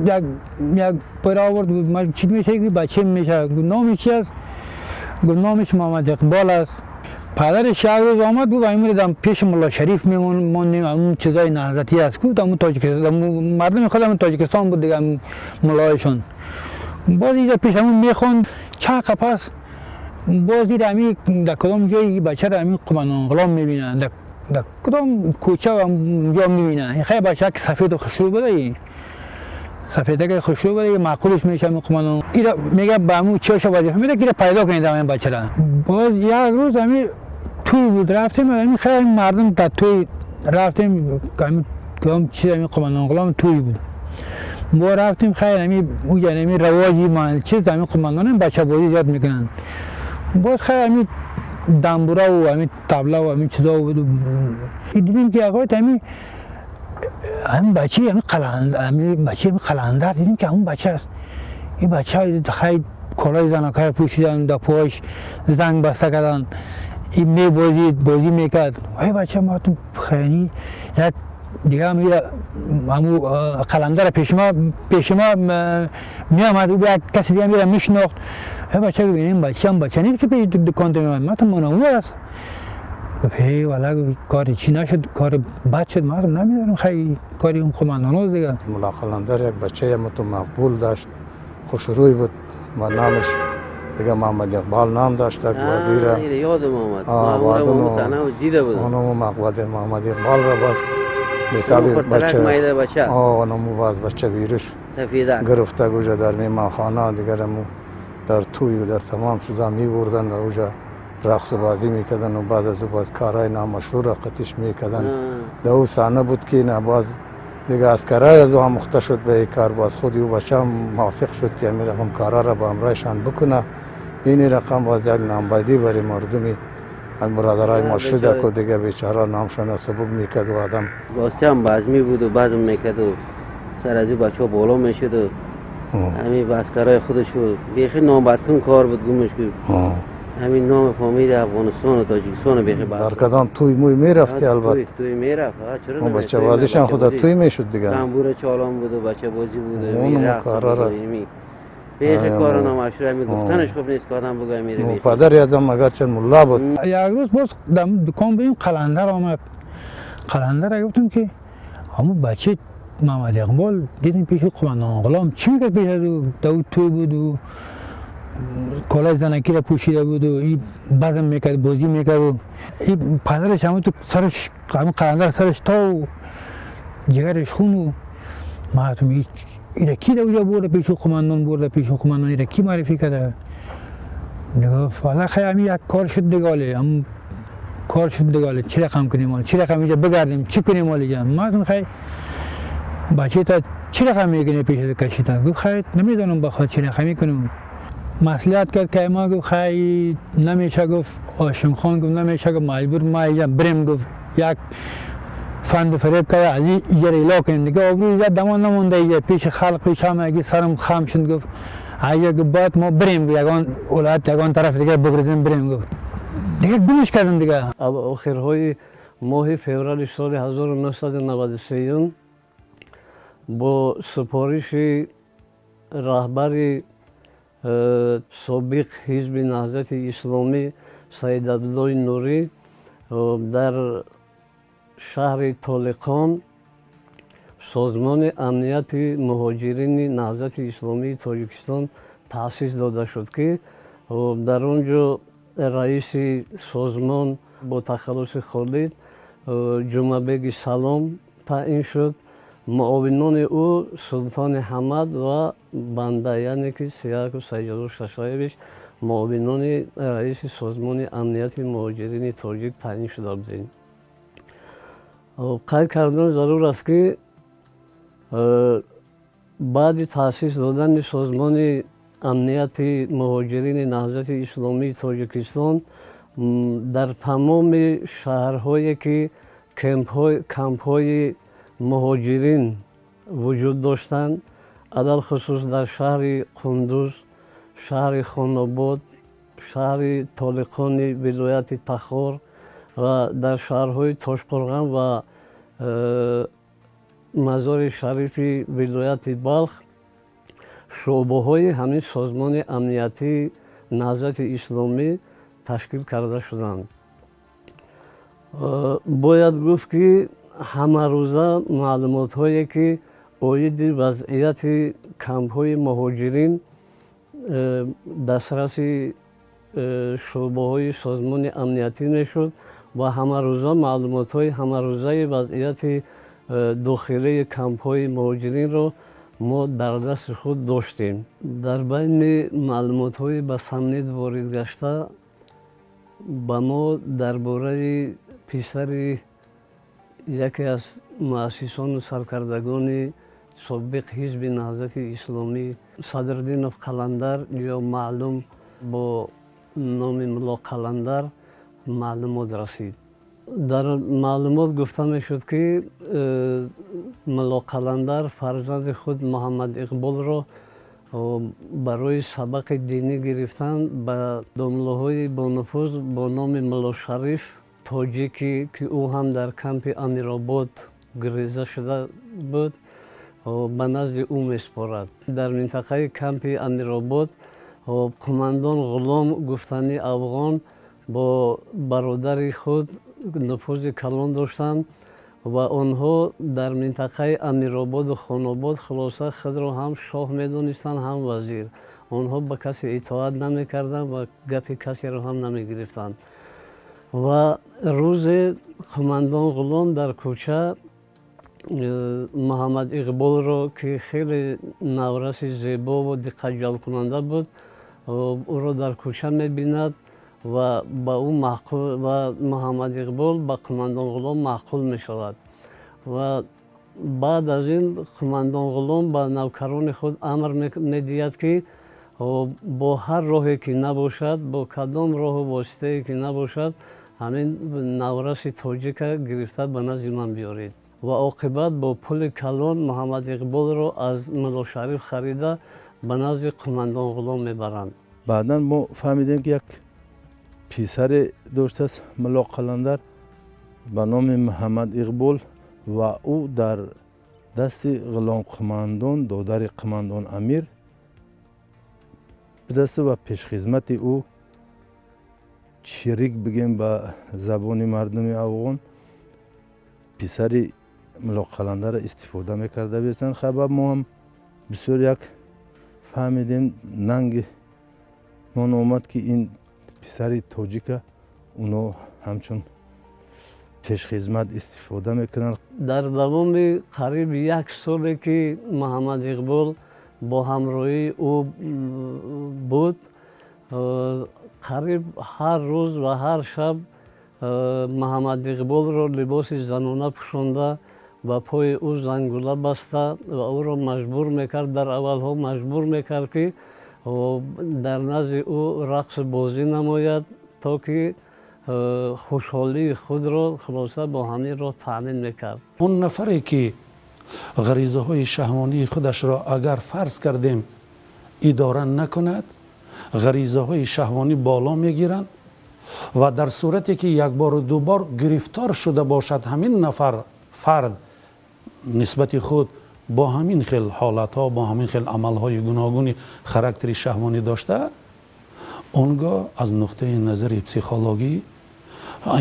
یک پر آورد، من چی میشه که بچه میشه، نامش چی است؟ گفت نامش محمد اقبال است. پدرش یک روز آمد گفت امروز پیش ملا شریف میمونیم، اون چیزای نهضتی است. گفت اون تاجیکستان مردم خودم تاجیکستان بود دیگه ملایشون. باز اینجا پیش همون میخوند چند قفس. باز دید همی در کدام جایی بچه را همی قمندان غلام میبینن، در کدام کوچه اونجا میبینن. این خیلی بچه که سفید و خوشرو بوده، سفیده که خوشرو بوده، معقولش میشه همی قمندان. ایرا میگه به همون چهاش وظیفه میده که ایرا پیدا کنید همین بچه را. باز یک روز همی توی بود رفتیم، همی خیلی مردم در توی رفتیم، همی کدام چیز همی قمندان غلام توی بود. ما رفتیم خیلی همی اونجا همی رواجی من چیز همی قمندان بچه بازی زیاد میکنن. باز خیلی همین دنبوره و همین طبله و همین چیزا بود. دیدیم که آقای همین همین بچه همین قلندر، همین بچه همین قلندر، دیدیم که همون بچه است. این بچه خیلی کلاه زنکای پوشیدن، در پاش زنگ بسته کردن، این می بازی میکرد. ای بچه ما خیلی یک دیگه هم همون قلندر پیش ما می آمد، او یک کسی دیگه میره میشناخت. ای بچه ببینیم بچه هم بچه نیست که پیش دکان تو میآمد، ما منو است. گفت هی والا کار چی نشد، کار بد شد. ما نمیدونم خیلی کاری اون قماندانوز دیگه. ملا قلندر یک بچه متو مقبول داشت، خوشروی بود و نامش دیگه محمد اقبال نام داشت. وزیر یادم آمد اونو مقبول محمد اقبال را باز حساب بچه اونمو باز بچه ویروش گرفته گوجه در میمانخانه دیگرمو در توی و در تمام چیزا میبردن و اوجا رقص و بازی میکردن و بعد از او باز کارهای نامشروع را قطیش میکردن. در او صحنه بود که نه باز دیگه اسکرای از او هم مخته شد به این کار. باز خود او بچه هم موافق شد که همین رقم کارا را با همراهشان بکنه. این رقم باز یک نامبدی برای مردمی برادرای ما شده که دیگه بیچاره نامشان سبب میکرد و آدم راستی هم بزمی بود و بزم میکرد و سر از او بچه ها بالا میشد و همین اسکرای خودش بود. بیخی نامبدکن کار بود گمش بود. همین نام فامیل افغانستان و تاجیکستان بیخی در کدام توی موی میرفتی؟ البته توی میرفت. چرا اون بچه بازیش هم خود توی میشد دیگه. تنبور چالان بود و بچه بازی بود و میرفت بیخی کار نامشروع میگفتنش خوب نیست که آدم بگه میره. پدر ازم اگرچه ملا بود. یک روز باز در دکان بودیم، قلندر آمد. قلندر گفتم که همون بچه محمد اقبال دیدیم پیش قماندان غلام چی میکرد پیش از او؟ در توی بود و کلاه زنکی را پوشیده بود و این بزم میکرد بازی میکرد و این پدرش همون تو سرش همون قلندر سرش تا و جگرش خون و مردم ایره کی در اونجا برده پیش قماندان، برده پیش قماندان ایره کی معرفی کرده؟ گفت والا خیلی همین یک کار شد دیگه، هم کار شد دیگه، چی رقم کنیم حالا، چی رقم اینجا بگردیم، چی کنیم حالا اینجا؟ مردم خیلی بچه تا چی رقم میکنه پیش کشیده؟ گفت خیلی نمیدونم بخواد چی رقم میکنم. مسئولیت کرد که ما گفت خیلی نمیشه، گفت هاشم خان گفت نمیشه، گفت مجبور ما اینجا بریم، گفت یک فند فریب کرد از اینجا ایلا کنیم دیگه، آبروی اینجا دمان نمونده اینجا پیش خلق پیش همه اگه سرم خم شد. گفت اگه باید ما بریم یگان ولایت یگان طرف دیگه بگردیم بریم. گفت دیگه گمش کردم دیگه. اواخرهای ماه فوریه سال 1993 با سپارش رهبر سابق حزب نهضت اسلامی سید عبدالله نوری در شهر طالقان سازمان امنیت مهاجرین نهضت اسلامی تاجیکستان تأسیس داده شد که در آنجا رئیس سازمان با تخلص خالد جمعه سلام تعیین شد. معاونان او سلطان حمد و بنده، یعنی که سیاک و سیدالله ششایویچ معاونان رئیس سازمان امنیت مهاجرین تاجیک تعیین شده بودند. قید کردن ضرور است که بعد تأسیس دادن سازمان امنیت مهاجرین نهضت اسلامی تاجیکستان در تمام شهرهایی که کمپ‌های مهاجرین وجود داشتند، علی‌الخصوص در شهر قندوز، شهر خاناباد، شهر طالقان ولایت تخار و در شهرهای تاشقرغان و مزار شریف ولایت بلخ شعبه‌های همین سازمان امنیتی نهضت اسلامی تشکیل کرده شدند. باید گفت که همه روزه معلومات هایی که عاید وضعیت کمپ های مهاجرین دسترس شعبه های سازمان امنیتی میشد و همه روزه معلومات های همه روزه وضعیت داخلی کمپ های مهاجرین را ما در دست خود داشتیم. در بین معلومات های به سمنید وارد گشته به ما درباره پسر یکی از مؤسسان و سرکردگان سابق حزب نهضت اسلامی صدرالدین قلندر یا معلوم با номи Мулло Қаландар маълумот расид. Дар маълумот гуфта мешуд, ки Мулло Қаландар фарзанди худ Муҳаммад Иқболро барои сабақи динӣ гирифтан ба домлаҳои бонуфуз бо номи Мулло Шариф тоҷикӣ, ки ӯ ҳам дар кампи Амиробод гиреза шуда буд, ба назди ӯ месупорад. Дар минтақаи кампи Амиробод қумандон Ғулом гуфтани афғон бо бародари худ нуфузи калон доштанд ва онҳо дар минтақаи Амирободу Хонобод хулоса худро ҳам шоҳ медонистанд, ҳам вазир. Онҳо ба касе итоат намекарданд ва гапи касеро ҳам намегирифтанд. Ва рӯзе қумандон Ғулом дар кӯча Муҳаммад Иқболро, ки хеле навраси зебову диққатҷалбкунанда буд, ӯро дар кӯча мебинад ва ба ӯ маъқул ва Муҳаммад Иқбол ба қумандон Ғулом маъқул мешавад. Ва баъд аз ин қумандон Ғулом ба навкарони худ амр медиҳад, ки бо ҳар роҳе ки набошад, бо кадом роҳу воситае ки набошад, ҳамин навраси тоҷика гирифта ба назди ман биёред. Ва оқибат бо пули калон Муҳаммад Иқболро аз Мулло Шариф харида ба назди қумандон Ғулом мебаранд. Баъдан мо фаҳмидем, ки як писаре доштааст Мулло Қаландар ба номи Муҳаммад Иқбол ва ӯ дар дасти Ғулом қумандон, додари қумандон Амир будааст ва пешхизмати ӯ, чирик бигем ба забони мардуми афғон, писари Мулло Қаландарро истифода мекарда бесанд. Хабар мо ҳам бисёр як фаҳмидем, нанги мон омад, ки ин писари тоҷика уно ҳамчун пешхизмат истифода мекунанд. Дар давоми қариб як соле, ки Муҳаммад Иқбол бо ҳамроҳии ӯ буд, қариб ҳар рӯз ва ҳар шаб Муҳаммад Иқболро либоси занона пӯшонда, ба пои ӯ зангула баста ва ӯро маҷбур мекард, дар аввалҳо маҷбур мекард, ки дар назди ӯ рақсу бозӣ намояд, то ки хушҳолии худро хулоса бо ҳамин роҳ таъмин мекард. Он нафаре ки ғаризаҳои шаҳвонии худашро, агар фарз кардем, идора накунад, ғаризаҳои шаҳвонӣ боло мегиранд ва дар сурате ки як бору ду бор гирифтор шуда бошад, ҳамин нафар фард нисбати худ бо ҳамин хел ҳолатҳо, бо ҳамин хел амалҳои гуногуни характери шаҳвонӣ дошта, он гоҳ аз нуқтаи назари психологӣ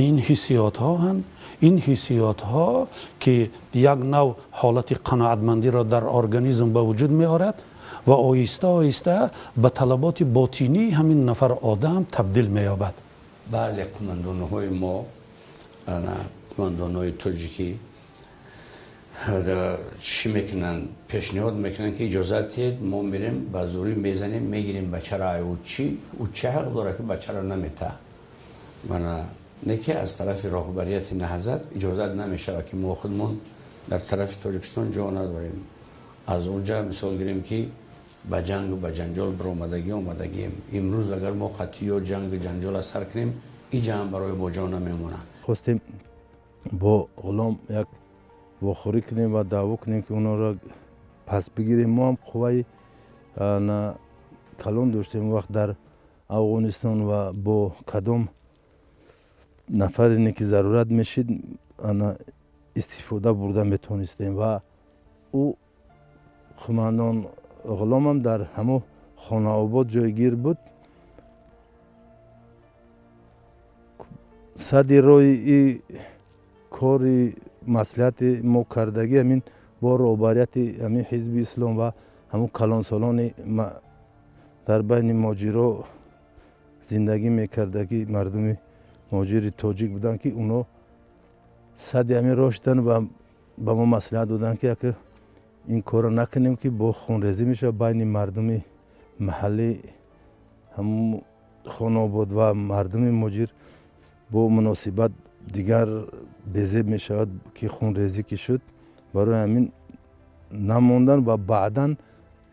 ин ҳиссиётҳо ҳанд, ин ҳиссиётҳо ки як нав ҳолати қаноатмандиро дар организм ба вуҷуд меорад ва оҳиста оҳиста ба талаботи ботинии ҳамин нафар одам табдил меёбад. Баъзе қумандонҳои мо, қумандонҳои тоҷикӣ, чӣ мекунанд? Пешниҳод мекунанд, ки иҷозат диҳед, мо мерем, ба зӯрӣ мезанем, мегирем бачаро. Ӯ чӣ, ӯ чӣ ҳақ дорад, ки бачаро намета? Мана не ки аз тарафи роҳбарияти наҳзат иҷозат намешавад, ки мо худмон дар тарафи Тоҷикистон ҷо надорем. Аз онҷа мисол гирем, ки ба ҷангу ба ҷанҷол баромадагӣ омадагием. Имрӯз агар мо қатъиё ҷангу ҷанҷола сар кунем, ин ҷамъ барои мо ҷо намемонад. Хостем бо Ғулом як вохӯрӣ кунем ва даъво кунем, ки онҳоро пас бигирем. Мо ҳам қувваи калон доштем он вақт дар Афғонистон ва бо кадом нафаре ки зарурат мешид, ана истифода бурда метавонистем. Ва ӯ қумандон Ғуломам дар ҳамо Хонаобод ҷойгир буд. Сади роҳи и кори маслиҳати мо кардагӣ ҳамин бо роҳбарияти ҳамин ҳизби ислом ва ҳамун калонсолони дар байни моҷиро зиндагӣ мекардагӣ, мардуми муҳоҷири тоҷик буданд, ки онҳо сади ҳамин роҳ шуданд ва ба мо маслиҳат доданд, ки ака ин корро накунем, ки бо хунрезӣ мешавад байни мардуми маҳаллӣ ҳамун Хонобод ва мардуми муҳоҷир, бо муносибат дигар безеб мешавад, ки хунрезӣ ки шуд. Барои ҳамин намондан ва баъдан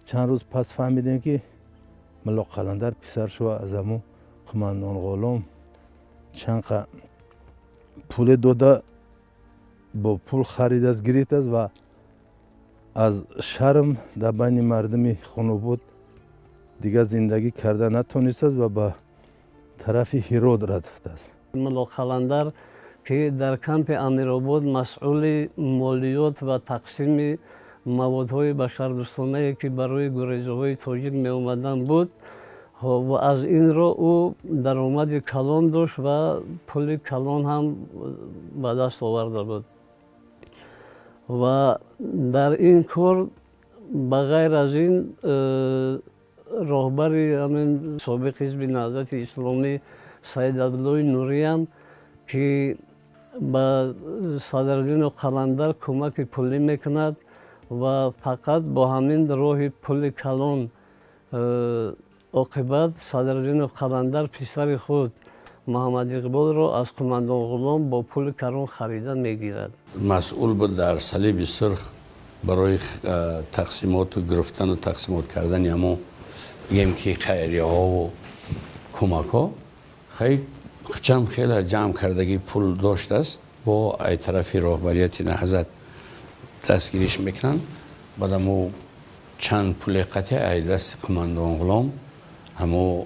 чанд рӯз пас фаҳмидем, ки Мулло Қаландар писаршо аз ҳамун Қумандон Ғулом чанд пуле дода, бо пул харидааст, гирифтааст ва аз шарм дар байни мардуми Хунобод дигар зиндагӣ карда натонистааст ва ба тарафи Ҳирот рафтааст. Мулло Қаландар ки дар кампи Амиробод масъули молиёт ва тақсими маводҳои башардӯстонае ки барои гурезаҳои тоҷик меомаданд буд, ва аз ин ро ӯ даромади калон дошт ва пули калон ҳам ба даст оварда буд. Ва дар ин кор ба ғайр аз ин роҳбари ҳамин собиқ ҳизби Наҳзати Исломӣ Саид Абдуллои Нуриям ки ба Садриддину Қаландар кӯмаки пулӣ мекунад ва фақат бо ҳамин роҳи пули калон оқибат Садриддину Қаландар писари худ Муҳаммад Иқболро аз Қумандон Ғулом бо пули калон харида мегирад. Масъул буд дар Салиби Сурх барои тақсимоту гирифтану тақсимот кардани ҳамо бигем ки хайрияҳову кӯмакҳо. Чанд хеле ҷамъ кардагӣ пул доштааст, бо ай тарафи роҳбарияти Наҳзат дастгириш мекунанд. Баъд ҳамо чанд пули қатъи ай дасти Қумандон Ғулом ҳамо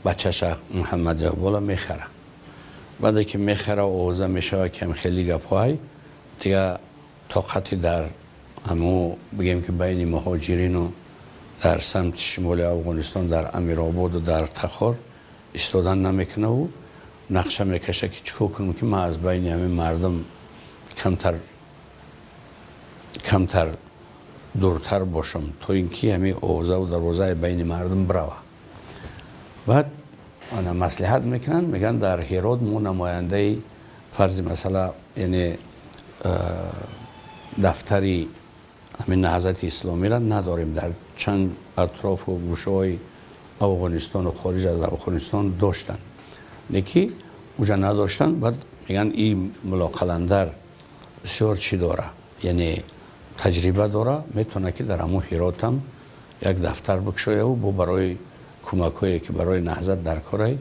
бачаша Муҳаммад Иқбола мехара. Баъде ки мехара, овоза мешава ки ҳам хеле гапҳоай дига тоқати дар ҳамо бигем ки байни муҳоҷирину дар самти шимоли Афғонистон, дар Амирободу дар Тахор истодан намекунаву нақша мекаша ки чӣ кор кунам ки ман аз байни ҳамин мардум камтар дуртар бошам, то ин ки ҳамин овозаву дарвозаи байни мардум бирава. Баъд ана маслиҳат мекунанд, мегӯянд дар Ҳирот мо намояндаи фарзи масъала, яъне дафтари ҳамин Наҳзати Исломиро надорем. Дар чанд атрофу гӯшаҳои Афғонистону хориҷ аз Афғонистон доштанд, леки уҷа надоштанд. Баъд мегӯянд ин Мулло Қаландар бисёр чӣ дора, яъне таҷриба дора, метавонад ки дар ҳамон Ҳиротам як дафтар бикушояву бо барои кӯмакҳое ки барои Наҳзат дар корай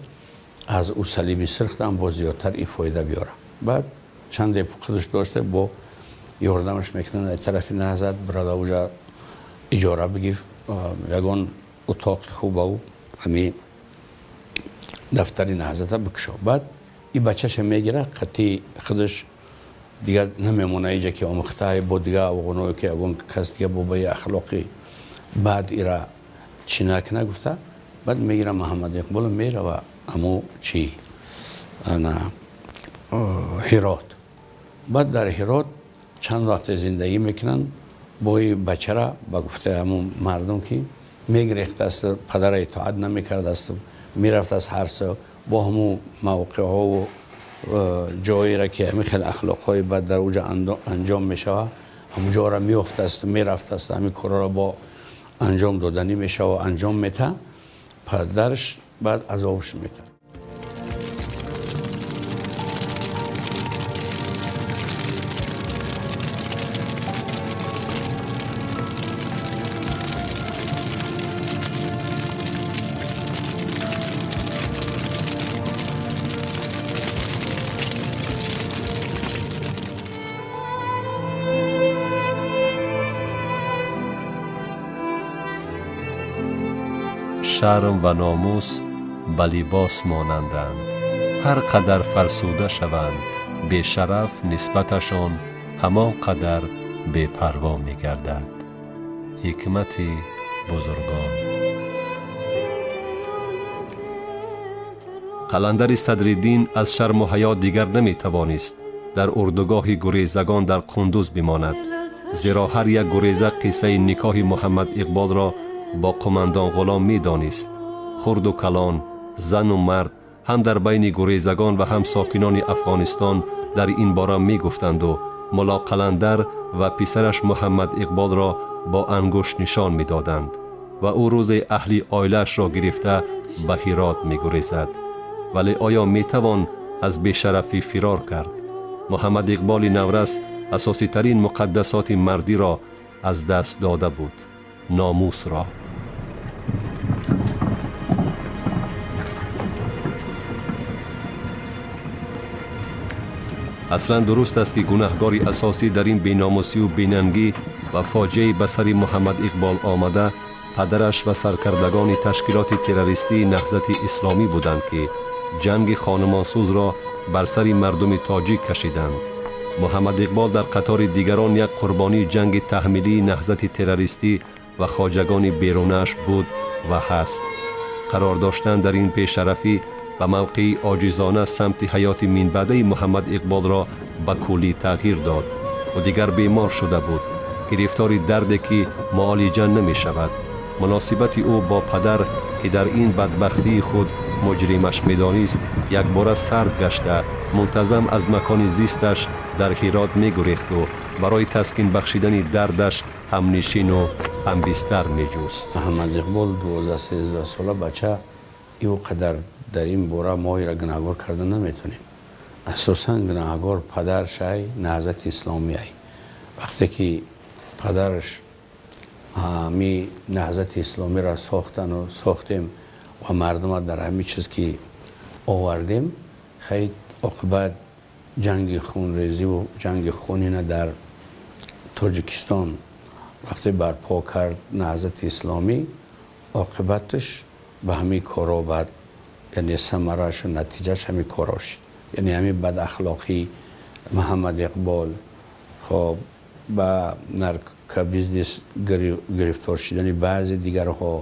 аз ӯ Салиби Сурхам боз зиёдтар ин фоида биёра. Баъд чанде худаш дошта бо ёрдамаш мекунанд аз тарафи Наҳзат, бирада уҷа иҷора бигиф ягон утоқи хубаву ҳамин дафтари Наҳзата бикушо. Баъд ин бачаша мегира қатъи худаш, дигар намемона иҷа ки омӯхтаи бо дигар афғоное ки ягон кас дига бо баи ахлоқи баъд ира чӣ накуна гуфта. Баъд мегира Муҳаммад Иқболо, мерава амо чӣ ана Ҳирот. Баъд дар Ҳирот чанд вақте зиндагӣ мекунанд бо ин бачара, ба гуфтаи ҳамон мардум ки мегирехтааст, падара итоат намекардааст, мерафтааст ҳар со бо ҳамон мавқеъҳову ҷоеро ки ҳамин хел ахлоқҳои бад дар уҷа анҷом мешавад, ҳамон ҷоро меёфтааст, мерафтааст, ҳамин корҳоро бо анҷом доданӣ мешава, анҷом мета. Падараш баъд азобш мета. Шарм ва номус ба либос монанданд. Ҳар қадар фарсуда шаванд, бешараф нисбаташон ҳамон қадар бепарво мегардад. Ҳикмати бузургон. Қаландари Садриддин аз шарму ҳаё дигар наметавонист дар урдугоҳи гурезагон дар Қундуз бимонад, зеро ҳар як гуреза қиссаи никоҳи Муҳаммад Иқболро бо Қумандон Ғулом медонист. Хурду калон, зану мард ҳам дар байни гурезагон ва ҳам сокинони Афғонистон дар ин бора мегуфтанду Мулло Қаландар ва писараш Муҳаммад Иқболро бо ангушт нишон медоданд ва ӯ рӯзе аҳли оилаашро гирифта ба Ҳирот мегурезад. Вале оё метавон аз бешарафӣ фирор кард? Муҳаммад Иқболи наврас асоситарин муқаддасоти мардиро аз даст дода буд, номусро. Аслан дуруст аст, ки гунаҳгори асосӣ дар ин беномусию бенангӣ ва фоҷиаи ба сари Муҳаммад Иқбол омада падараш ва саркардагони ташкилоти террористии Наҳзати Исломӣ буданд, ки ҷанги хонумонсӯзро бар сари мардуми тоҷик кашиданд. Муҳаммад Иқбол дар қатори дигарон як қурбонии ҷанги таҳмилии наҳзати террористӣ ва хоҷагони берунааш буд ва ҳаст. Қарор доштан дар ин бешарафӣ ба мавқеи оҷизона самти ҳаёти минбаъдаи Муҳаммад Иқболро ба куллӣ тағйир дод. Ӯ дигар бемор шуда буд, гирифтори дарде, ки муолиҷа намешавад. Муносибати ӯ бо падар, ки дар ин бадбахтии худ муҷримаш медонист, якбора сард гашта, мунтазам аз макони зисташ дар Ҳирот мегурехту барои таскин бахшидани дардаш ҳамнишину ҳамбистар меҷуст. Муҳаммад Иқбол 12-13 сола бача, ӯ қадар дар ин бора мо ира гунаҳгор карда наметонем. Асосан гунаҳгор падаршай, Наҳзати Исломиай. Вақте ки падараш ҳами Наҳзати Исломиро сохтану сохтем ва мардума дар ҳамин чиз ки овардем, хай, оқибат ҷанги хунрезиву ҷанги хунина дар Тоҷикистон вақте барпо кард Наҳзати Исломӣ, оқибаташ ба ҳамин коро бад, яъне самарашу натиҷааш ҳамин коро шуд, яъне ҳамин бадахлоқӣ Муҳаммад Иқбол, хоб, ба наркобизнес гирифтор шудани баъзе дигарҳо,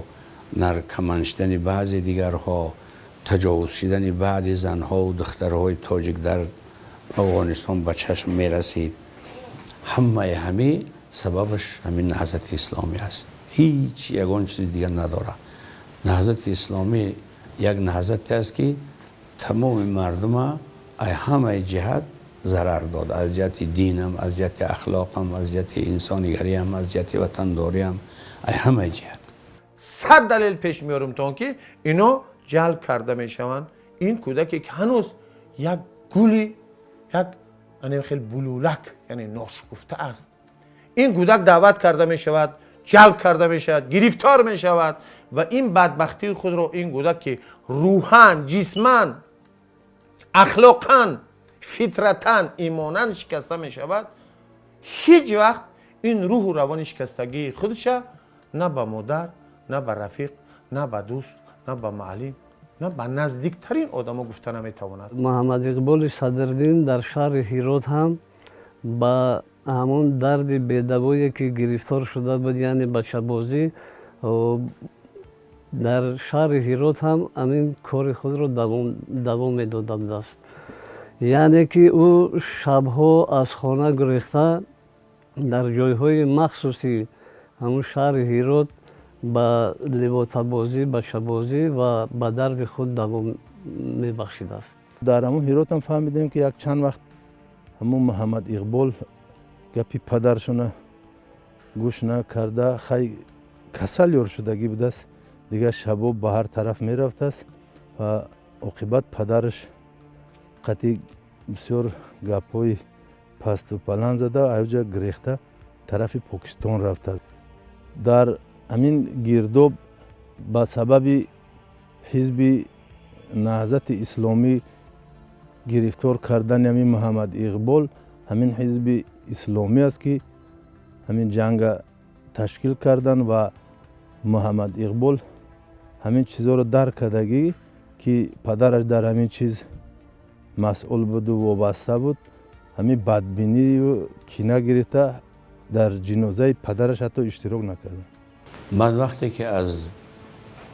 наркоман шудани баъзе дигарҳо, таҷовуз шудани баъди занҳову духтарҳои тоҷик дар Афғонистон ба чашм мерасид. Ҳамаи ҳамин сабабаш ҳамин Наҳзати Исломӣ аст, ҳеҷ ягон чизи дигар надорад. Наҳзати Исломӣ як наҳзате аст, ки тамоми мардума ай ҳамаи ҷиҳат зарар дод: аз ҷиҳати динам, аз ҷиҳати ахлоқам, аз ҷиҳати инсонигариам, аз ҷиҳати ватандориам, ай ҳамаи ҷиҳат. 100 далел пеш меорем то он ки ино ҷалб карда мешаванд. Ин кӯдаке, ки ҳанӯз як гули, як хел булулак, яъне ношукуфта аст, ин кӯдак даъват карда мешавад, ҷалб карда мешавад, гирифтор мешавад ва ин бадбахтии худро ин кӯдак, ки рӯҳан, ҷисман, ахлоқан, фитратан, имонан шикаста мешавад, ҳеҷ вақт ин рӯҳу равони шикастагии худша на ба модар, на ба рафиқ, на ба дӯст, на ба муаллим, на ба наздиктарин одамо гуфта наметавонад. Муҳаммад Иқболи Садриддин дар шаҳри Ҳирот ҳам ба ҳамон дарди бедавое, ки гирифтор шуда буд, яъне бачабозӣ, дар шаҳри Ҳирот ҳам ҳамин кори худро давом медода будааст. Яъне ки ӯ шабҳо аз хона гурехта, дар ҷойҳои махсуси ҳамун шаҳри Ҳирот ба ливотабозӣ, бачабозӣ ва ба дарди худ давом мебахшидааст. Дар ҳамун Ҳиротам фаҳмидем, ки як чанд вақт ҳамун Муҳаммад Иқбол гапи падаршона гӯш накарда, хай, касал ёр шудагӣ будааст, дигар шабоб ба ҳар тараф мерафтааст ва оқибат падараш қатъи бисёр гапҳои пасту баланд зада, аёҷа гирехта тарафи Покистон рафтааст. Дар ҳамин гирдоб ба сабаби ҳизби Наҳзати Исломӣ гирифтор кардани ҳамин Муҳаммад Иқбол, ҳамин ҳизби исломӣ аст, ки ҳамин ҷанга ташкил кардан ва Муҳаммад Иқбол ҳамин чизҳоро дарк кардагӣ, ки падараш дар ҳамин чиз масъул буду вобаста буд, ҳамин бадбинию кина гирифта, дар ҷинозаи падараш ҳатто иштирок накарда. Баъд вақте ки аз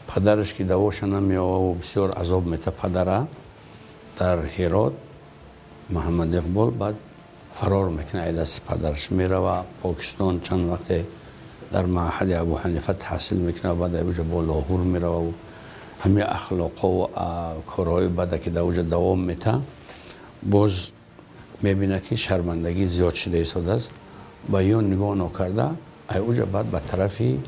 падараш ки давоша намеоваву бисёр азоб мета падара дар Ҳирот, Муҳаммад Иқбол баъд фарор мекунад аз дасти падараш, мерава Покистон. Чанд вақте дар маъҳади Абу Ҳанифа таҳсил мекунад, баъд уҷа бо Лоҳур мерававу ҳамин ахлоқову корҳои бада, ки дар уҷа давом мета, боз мебинад, ки шармандагӣ зиёд шуда истодааст. Ба ё нигоҳ нокарда, ай уҷа баъд ба тарафи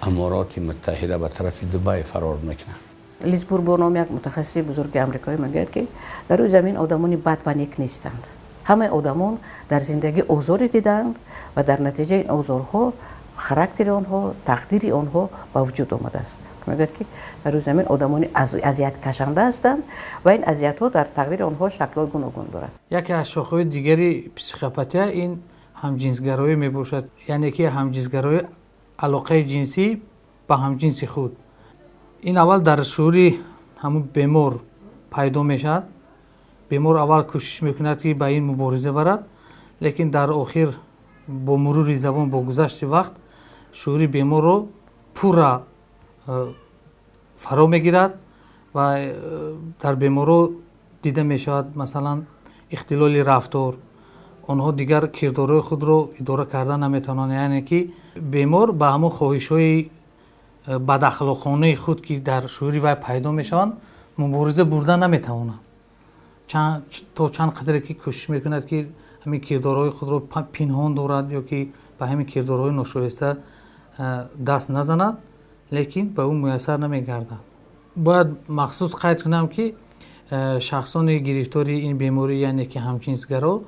Амороти Муттаҳида, ба тарафи Дубай фарор мекунад. Лиз Бурбо ном як мутахассиси бузурги амрикоӣ мегӯяд, ки дар рӯи замин одамони бад ва нек нестанд. Ҳамаи одамон дар зиндагӣ озоре дидаанд ва дар натиҷаи ин озорҳо Характери онҳо, тақдири онҳо ба вуҷуд омадааст. Мегӯяд, ки дар рӯи замин одамони азияткашанда ҳастанд ва ин азиятҳо дар тақдири онҳо шаклҳои гуногун дорад. Яке аз шохаҳои дигари психопатия ин ҳамҷинсгароӣ мебошад, яъне ки ҳамҷинсгароӣ алоқаи ҷинсӣ ба ҳамҷинси худ. Ин аввал дар шуури ҳамун бемор пайдо мешавад. Бемор аввал кӯшиш мекунад, ки ба ин мубориза барад, лекин дар охир бо мурури забон, бо гузашти вақт шуури беморро пурра фаро мегирад ва дар беморҳо дида мешавад, масалан, ихтилоли рафтор. Онҳо дигар кирдорҳои худро идора карда наметавонанд, яъне ки бемор ба ҳамон хоҳишҳои бадахлоқонаи худ, ки дар шуури вай пайдо мешаванд, мубориза бурда наметавонад. То чанд қадре ки кӯшиш мекунад, ки ҳамин кирдорҳои худро пинҳон дорад ё ки ба ҳамин кирдорҳои ношоиста даст назанад, лекин ба ӯ муяссар намегардад. Бояд махсус қайд кунам, ки шахсони гирифтори ин беморӣ, яъне ки ҳамҷинсгаро,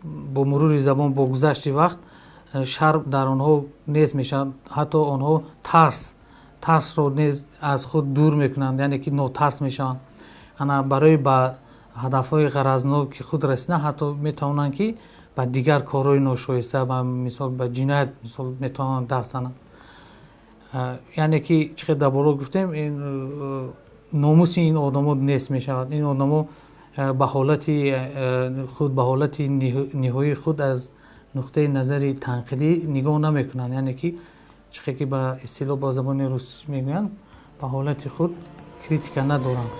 бо мурури забон, бо гузашти вақт шарм дар онҳо нест мешавад. Ҳатто онҳо тарсро низ аз худ дур мекунанд, яъне ки нотарс мешаванд. Ана барои ба ҳадафҳои ғаразноки худ расидан ҳатто метавонанд, ки ба дигар корҳои ношоиста, ба мисол ба ҷиноят мисол метавонанд даст зананд. Яъне ки чӣ қадр дар боло гуфтем, номуси ин одамо нест мешавад. Ин одамо ба ҳолати худ, ба ҳолати ниҳоии худ аз нуқтаи назари танқидӣ нигоҳ намекунанд, яъне ки чӣ қадр ки ба истилоҳ ба забони русӣ мегӯянд, ба ҳолати худ критика надоранд.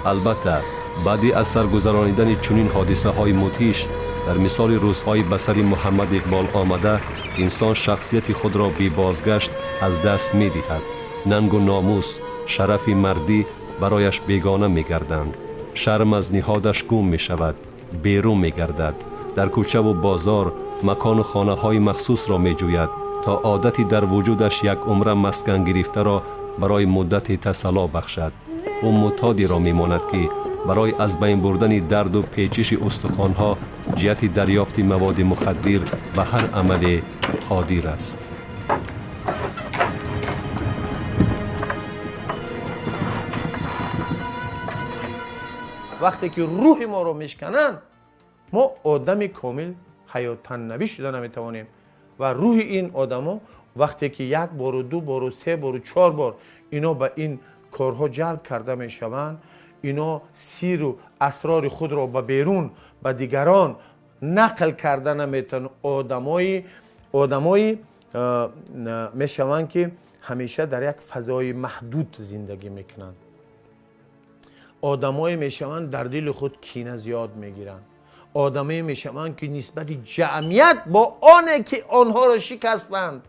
Албатта, баъди аз сар гузаронидани чунин ҳодисаҳои мудҳиш, дар мисоли рӯзҳои ба сари Муҳаммад Иқбол омада, инсон шахсияти худро бебозгашт аз даст медиҳад. Нангу номус, шарафи мардӣ барояш бегона мегарданд. Шарм аз ниҳодаш гум мешавад, берун мегардад. Дар кӯчаву бозор макону хонаҳои махсусро меҷӯяд, то одати дар вуҷудаш як умра маскан гирифтаро барои муддате тасалло бахшад. Ӯ муътодиро мемонад, ки барои аз байн бурдани дарду печиши устухонҳо ҷиҳати дарёфти маводи мухаддир ба ҳар амале қодир аст. Вақте ки рӯҳи моро мешкананд, мо одами комил ҳаёттаннавӣ шуда наметавонем. Ва рӯҳи ин одамо вақте ки як бору ду бору се бору чор бор ино ба ин корҳо ҷалб карда мешаванд, ино сиру асрори худро ба берун, ба дигарон нақл карда наметавонанд. Одамои мешаванд, ки ҳамеша дар як фазои маҳдуд зиндагӣ мекунанд. Одамое мешаванд, дар дили худ кина зиёд мегиранд. Одамое мешаванд, ки нисбати ҷамъият бо оне ки онҳоро шикастанд,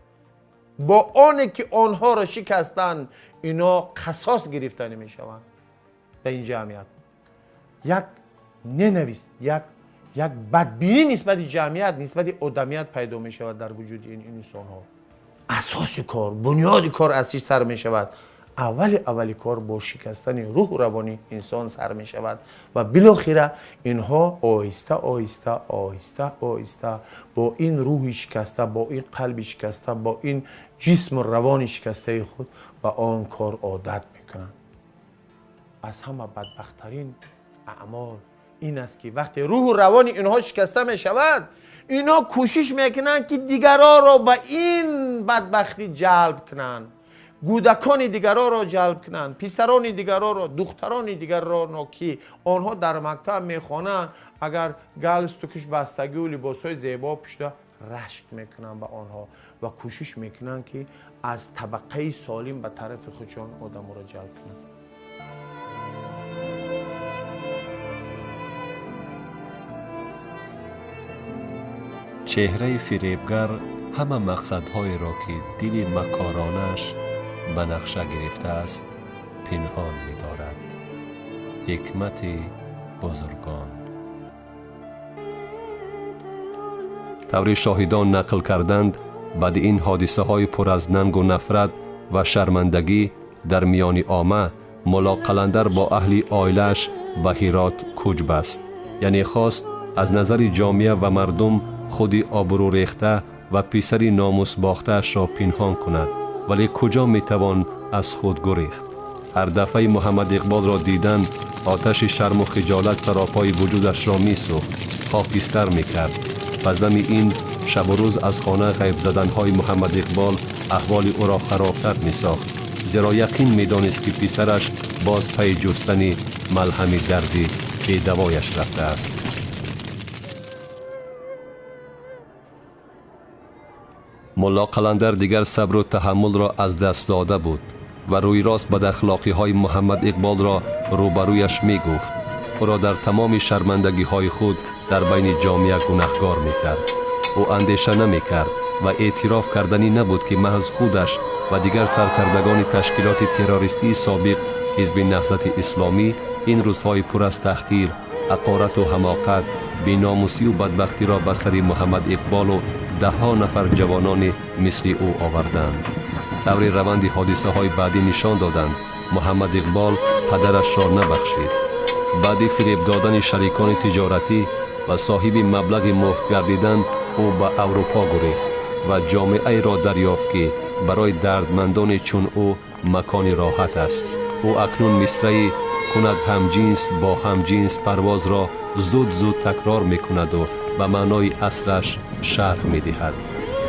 бо оне ки онҳоро шикастанд, ино қасос гирифтанӣ мешаванд ба ин ҷамъият. Як ненавист, як бадбинӣ нисбати ҷамъият, нисбати одамият пайдо мешавад дар вуҷуди ин инсонҳо. Асоси кор, бунёди кор аз чӣ сар мешавад? Аввали кор бо шикастани рӯҳу равони инсон сар мешавад ва билохира инҳо оҳиста оҳиста оҳиста оҳиста бо ин рӯҳи шикаста, бо ин қалби шикаста, бо ин ҷисму равони шикастаи худ ба он кор одат мекунанд. Аз ҳама бадбахттарин аъмол ин аст, ки вақте рӯҳу равони инҳо шикаста мешавад, инҳо кӯшиш мекунанд, ки дигаронро ба ин бадбахтӣ ҷалб кунанд, кӯдакони дигаронро ҷалб кунанд, писарони дигаронро, духтарони дигарро, ки онҳо дар мактаб мехонанд, агар галстукш бастагию либосҳои зебо пӯшида, рашк мекунанд ба онҳо ва кӯшиш мекунанд, ки аз табақаи солим ба тарафи худшон одаморо ҷалб кунанд. Чеҳраи фиребгар ҳама мақсадҳоеро, ки дили макоронаш ба нақша гирифтааст, пинҳон медорад. Ҳикмати бузургон. Таври шоҳидон нақл карданд, баъди ин ҳодисаҳои пур аз нангу нафрат ва шармандагӣ дар миёни омма, Мулло Қаландар бо аҳли оилааш ба Ҳирот кӯч баст, яъне хост аз назари ҷомеа ва мардум худи обрӯрехта ва писари номусбохтаашро пинҳон кунад, вале куҷо метавон аз худ гурехт? Ҳар дафъаи Муҳаммад Иқболро дидан, оташи шарму хиҷолат саропои вуҷудашро месӯхт, хокистар мекард. Ба зами ин шабу рӯз аз хона ғайб заданҳои Муҳаммад Иқбол аҳволи ӯро харобтар месохт, зеро яқин медонист, ки писараш боз пайи ҷустани малҳами дарди бедавояш рафтааст. Мулло Қаландар дигар сабру таҳаммулро аз даст дода буд ва рӯйрост бадахлоқиҳои Муҳаммад Иқболро рӯбарӯяш мегуфт. Ӯро дар тамоми шармандагиҳои худ дар байни ҷомеа гунаҳгор мекард. Ӯ андеша намекард ва эътироф карданӣ набуд, ки маҳз худаш ва дигар саркардагони ташкилоти террористии собиқ Ҳизби Наҳзати Исломӣ ин рӯзҳои пур аз таҳқир, ҳақорату ҳамоқат, беномусию бадбахтиро ба сари Муҳаммад Иқболу даҳҳо нафар ҷавонони мисли ӯ оварданд. Таври раванди ҳодисаҳои баъдӣ нишон доданд, Муҳаммад Иқбол падарашро набахшид. Баъди фиреб додани шарикони тиҷоратӣ ва соҳиби маблағи муфт гардидан, ӯ ба Аврупо гурехт ва ҷомеаеро дарёфт, ки барои дардмандоне чун ӯ макони роҳат аст. Ӯ акнун мисраи кунад ҳамҷинс бо ҳамҷинс парвозро зуд-зуд такрор мекунаду ба маънои аслаш шарҳ медиҳад.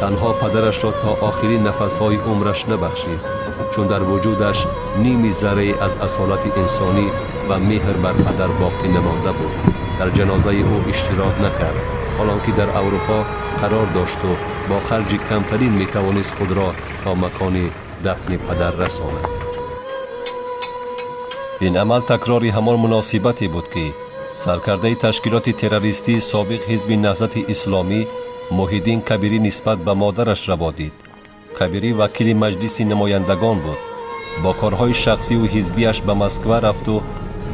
Танҳо падарашро то охирин нафасҳои умраш набахшид, чун дар вуҷудаш ними заррае аз асолати инсонӣ ва меҳр бар падар боқӣ намонда буд. Дар ҷанозаи ӯ иштирок накард, ҳолон ки дар Аврупо қарор дошту бо харҷи камтарин метавонист худро то макони дафни падар расонад. Ин амал такрори ҳамон муносибате буд, ки саркардаи ташкилоти террористии собиқ Ҳизби Наҳзати Исломӣ Муҳиддин Кабирӣ нисбат ба модараш раво дид. Кабирӣ вакили маҷлиси намояндагон буд. Бо корҳои шахсиву ҳизбиаш ба Москва рафту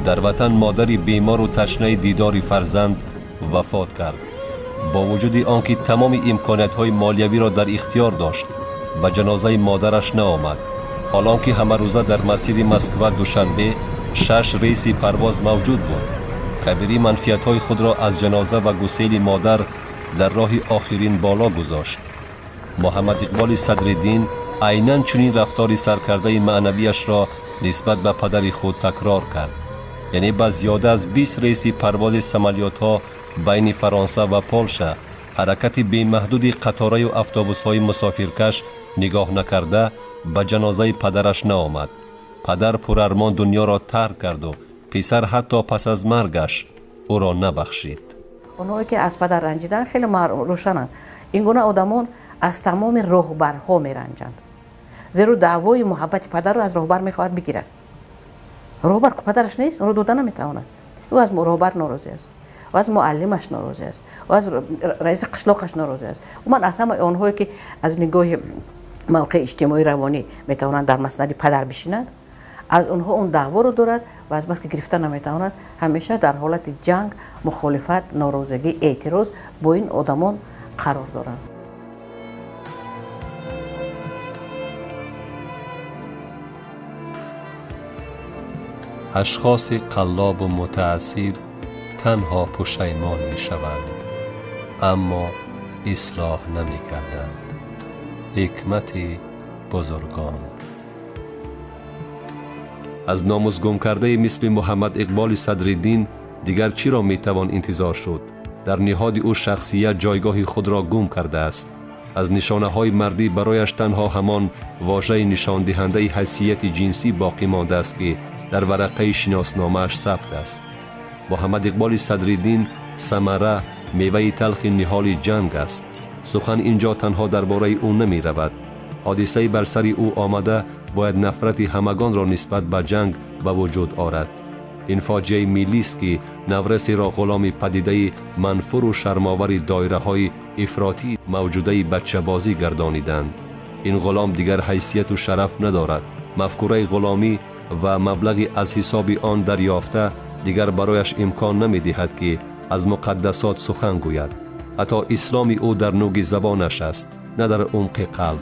дар ватан модари бемору ташнаи дидори фарзанд вафот кард. Бо вуҷуди он ки тамоми имкониятҳои молиявиро дар ихтиёр дошт, ба ҷанозаи модараш наомад. Ҳолон ки ҳамарӯза дар масири Москва Душанбе 6 рейси парвоз мавҷуд буд, Кабирӣ манфиатҳои худро аз ҷаноза ва гусели модар дар роҳи охирин боло гузошт. Муҳаммад Иқболи Садриддин айнан чунин рафтори саркардаи маънавияшро нисбат ба падари худ такрор кард. Яъне ба зиёда аз 20 рейси парвози самолётҳо байни Фаронса ва Полша, ҳаракати бемаҳдуди қатораю автобусҳои мусофиркаш нигоҳ накарда ба ҷанозаи падараш наомад. Падар пурармон дунёро тарк карду писар ҳатто пас аз маргаш ӯро набахшид. Онҳое ки аз падар ранҷиданд хеле рӯшананд. Ин гуна одамон аз тамоми роҳбарҳо меранҷанд, зеро даъвои муҳаббати падарро аз роҳбар мехоҳад бигирад. Роҳбар падараш нест, ӯро дода наметавонад. Ӯ аз роҳбар норозӣ аст, ӯ аз муаллимаш норозӣ аст, ӯ аз раиси қишлоқаш норозӣ аст. Умуман аз ҳамаи онҳое ки аз нигоҳи мавқеи иҷтимоӣ равонӣ метавонанд дар маснади падар бишинанд, аз онҳо он даъворо дорад ва аз баски гирифта наметавонад, ҳамеша дар ҳолати ҷанг, мухолифат, норозигӣ, эътироз бо ин одамон қарор доранд. Ашхоси қаллобу мутаассиб танҳо пушаймон мешаванд, аммо ислоҳ намекарданд. Ҳикмати бузургон. Аз номусгумкардаи мисли Муҳаммад Иқболи Садриддин дигар чиро метавон интизор шуд? Дар ниҳоди ӯ шахсият ҷойгоҳи худро гум кардааст. Аз нишонаҳои мардӣ барояш танҳо ҳамон вожаи нишондиҳандаи ҳайсияти ҷинсӣ боқӣ мондааст, ки дар варақаи шиносномааш сабт аст. Муҳаммад Иқболи Садриддин самара, меваи талхи ниҳоли ҷанг аст. Сухан ин ҷо танҳо дар бораи ӯ намеравад. Ҳодисаи бар сари ӯ омада бояд нафрати ҳамагонро нисбат ба ҷанг ба вуҷуд орад. Ин фоҷиаи миллист, ки наврасеро ғуломи падидаи манфуру шармовари доираҳои ифротии мавҷудаи бачабозӣ гардониданд. Ин ғулом дигар ҳайсияту шараф надорад. Мафкураи ғуломӣ ва маблағи аз ҳисоби он дарёфта дигар барояш имкон намедиҳад, ки аз муқаддасот сухан гӯяд. Ҳатто исломи ӯ дар нуги забонаш аст, на дар умқи қалб.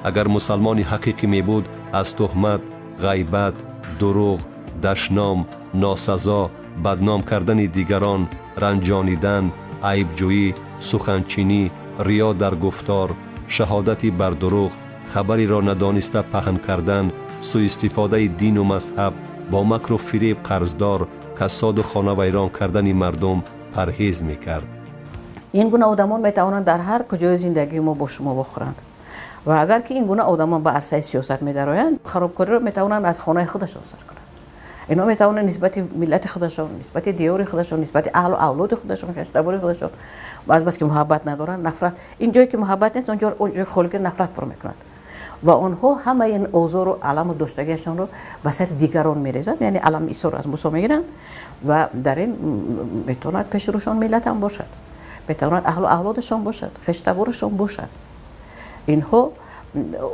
Агар мусалмони ҳақиқӣ мебуд, аз туҳмат, ғайбат, дурӯғ, дашном, носазо, бадном кардани дигарон, ранҷонидан, айбҷӯӣ, суханчинӣ, риё дар гуфтор, шаҳодати бар дурӯғ, хабареро надониста паҳн кардан, суистифодаи дину мазҳаб, бо макру фиреб қарздор, кассоду хонавайрон кардани мардум парҳез мекард. Ин гуна одамон метавонанд дар ҳар куҷои зиндагии мо бо шумо вохӯранд ва агар ки ин гуна одамон ба арсаи сиёсат медароянд, харобкориро метавонанд аз хонаи худашон сар кунанд. Инҳо метавонанд нисбати миллати худашон, нисбати диёри худашон, нисбати аҳлу авлоди худашон, хештабори худашон, азбаски муҳаббат надоранд, нафрат. Ин ҷое ки муҳаббат нест, он ҷои холигӣ нафрат пур мекунад ва онҳо ҳамаи ин озору аламу доштагиашонро ба сари дигарон мерезанд, яъне алами исоро аз Мусо мегиранд ва дар ин метавонад пеши рӯшон миллат ҳам бошад, метавонад аҳлу авлодашон бошад, хештаборашон бошад. Инҳо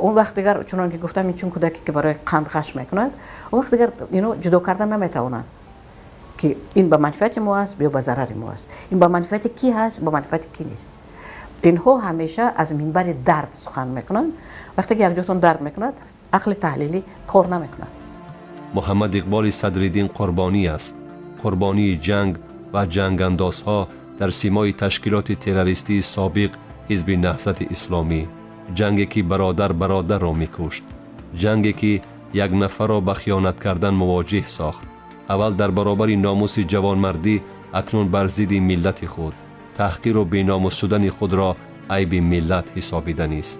он вақт дигар, чунон ки гуфтам, ин чун кӯдаке ки барои қанд ғаш мекунад, он вақт дигар ино ҷудо кардан наметавонанд ки ин ба манфиати мо аст ё ба зарари мо аст, ин ба манфиати ки ҳаст, ба манфиати ки нест. Инҳо ҳамеша аз минбари дард сухан мекунанд. Вақте ки якҷотон дард мекунад, ақли таҳлилӣ кор намекунад. Муҳаммад Иқболи Садриддин қурбонӣ аст. Қурбонии ҷанг ва ҷангандозҳо дар симои ташкилоти террористии собиқ Ҳизби Наҳзати Исломӣ. Ҷанге ки бародар бародарро мекушт, ҷанге ки як нафарро ба хиёнат кардан мувоҷиҳ сохт. Аввал дар баробари номуси ҷавонмардӣ, акнун бар зидди миллати худ. Таҳқиру беномус шудани худро айби миллат ҳисобиданист.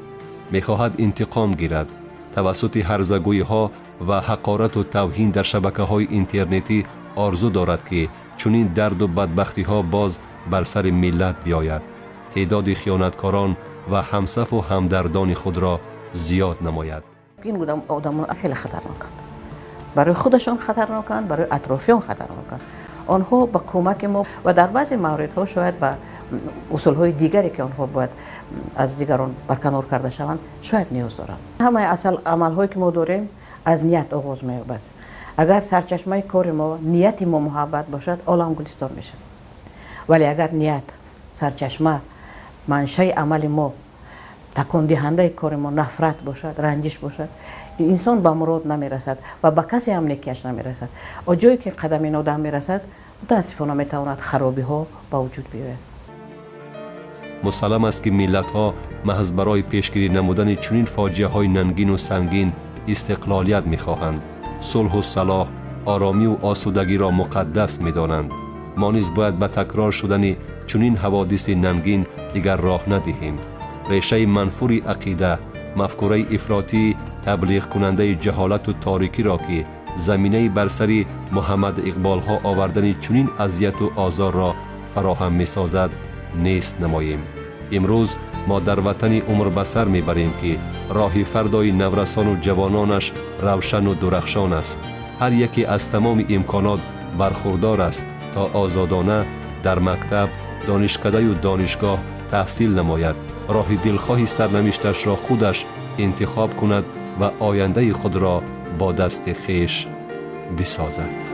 Мехоҳад интиқом гирад. Тавассути ҳарзагӯиҳо ва ҳақорату тавҳин дар шабакаҳои интернетӣ орзу дорад ки чунин дарду бадбахтиҳо боз бар сари миллат биёяд, теъдоди хиёнаткорон ва ҳамсафу ҳамдардони худро зиёд намояд. Ин одамон хеле хатарноканд, барои худашон хатарноканд, барои атрофиён хатарноканд. Онҳо ба кӯмаки мо ва дар баъзе мавридҳо шояд ба усулҳои дигаре ки онҳо бояд аз дигарон барканор карда шаванд, шояд ниёз доранд. Ҳамаи асал амалҳое ки мо дорем аз ният оғоз меёбад. Агар сарчашмаи кори мо, нияти мо муҳаббат бошад, олам гулистон мешавад. Вале агар ният, сарчашма, маншаи амали мо, такондиҳандаи кори мо нафрат бошад, ранҷиш бошад, инсон ба мурод намерасад ва ба касе ҳам некиаш намерасад. О ҷое ки қадами ин одам мерасад, мутаассифона метавонад харобиҳо ба вуҷуд биёяд. Мусаллам аст ки миллатҳо маҳз барои пешгирӣ намудани чунин фоҷиаҳои нангину сангин истиқлолият мехоҳанд. Сулҳу салоҳ, оромию осудагиро муқаддас медонанд. Мо низ бояд ба такрор шудани чунин ҳаводиси нангин дигар роҳ надиҳем. Решаи манфури ақида, мафкураи ифротӣ таблиғкунандаи ҷаҳолату торикиро ки заминаи бар сари Муҳаммад Иқболҳо овардани чунин азияту озорро фароҳам месозад, нест намоем. Имрӯз мо дар ватани умр ба сар мебарем ки роҳи фардои наврасону ҷавононаш равшану дурахшон аст. Ҳар яке аз тамоми имконот бархурдор аст то озодона дар мактаб, донишкадаю донишгоҳ таҳсил намояд, роҳи дилхоҳи сарнавишташро худаш интихоб кунад ва ояндаи худро бо дасти хеш бисозад.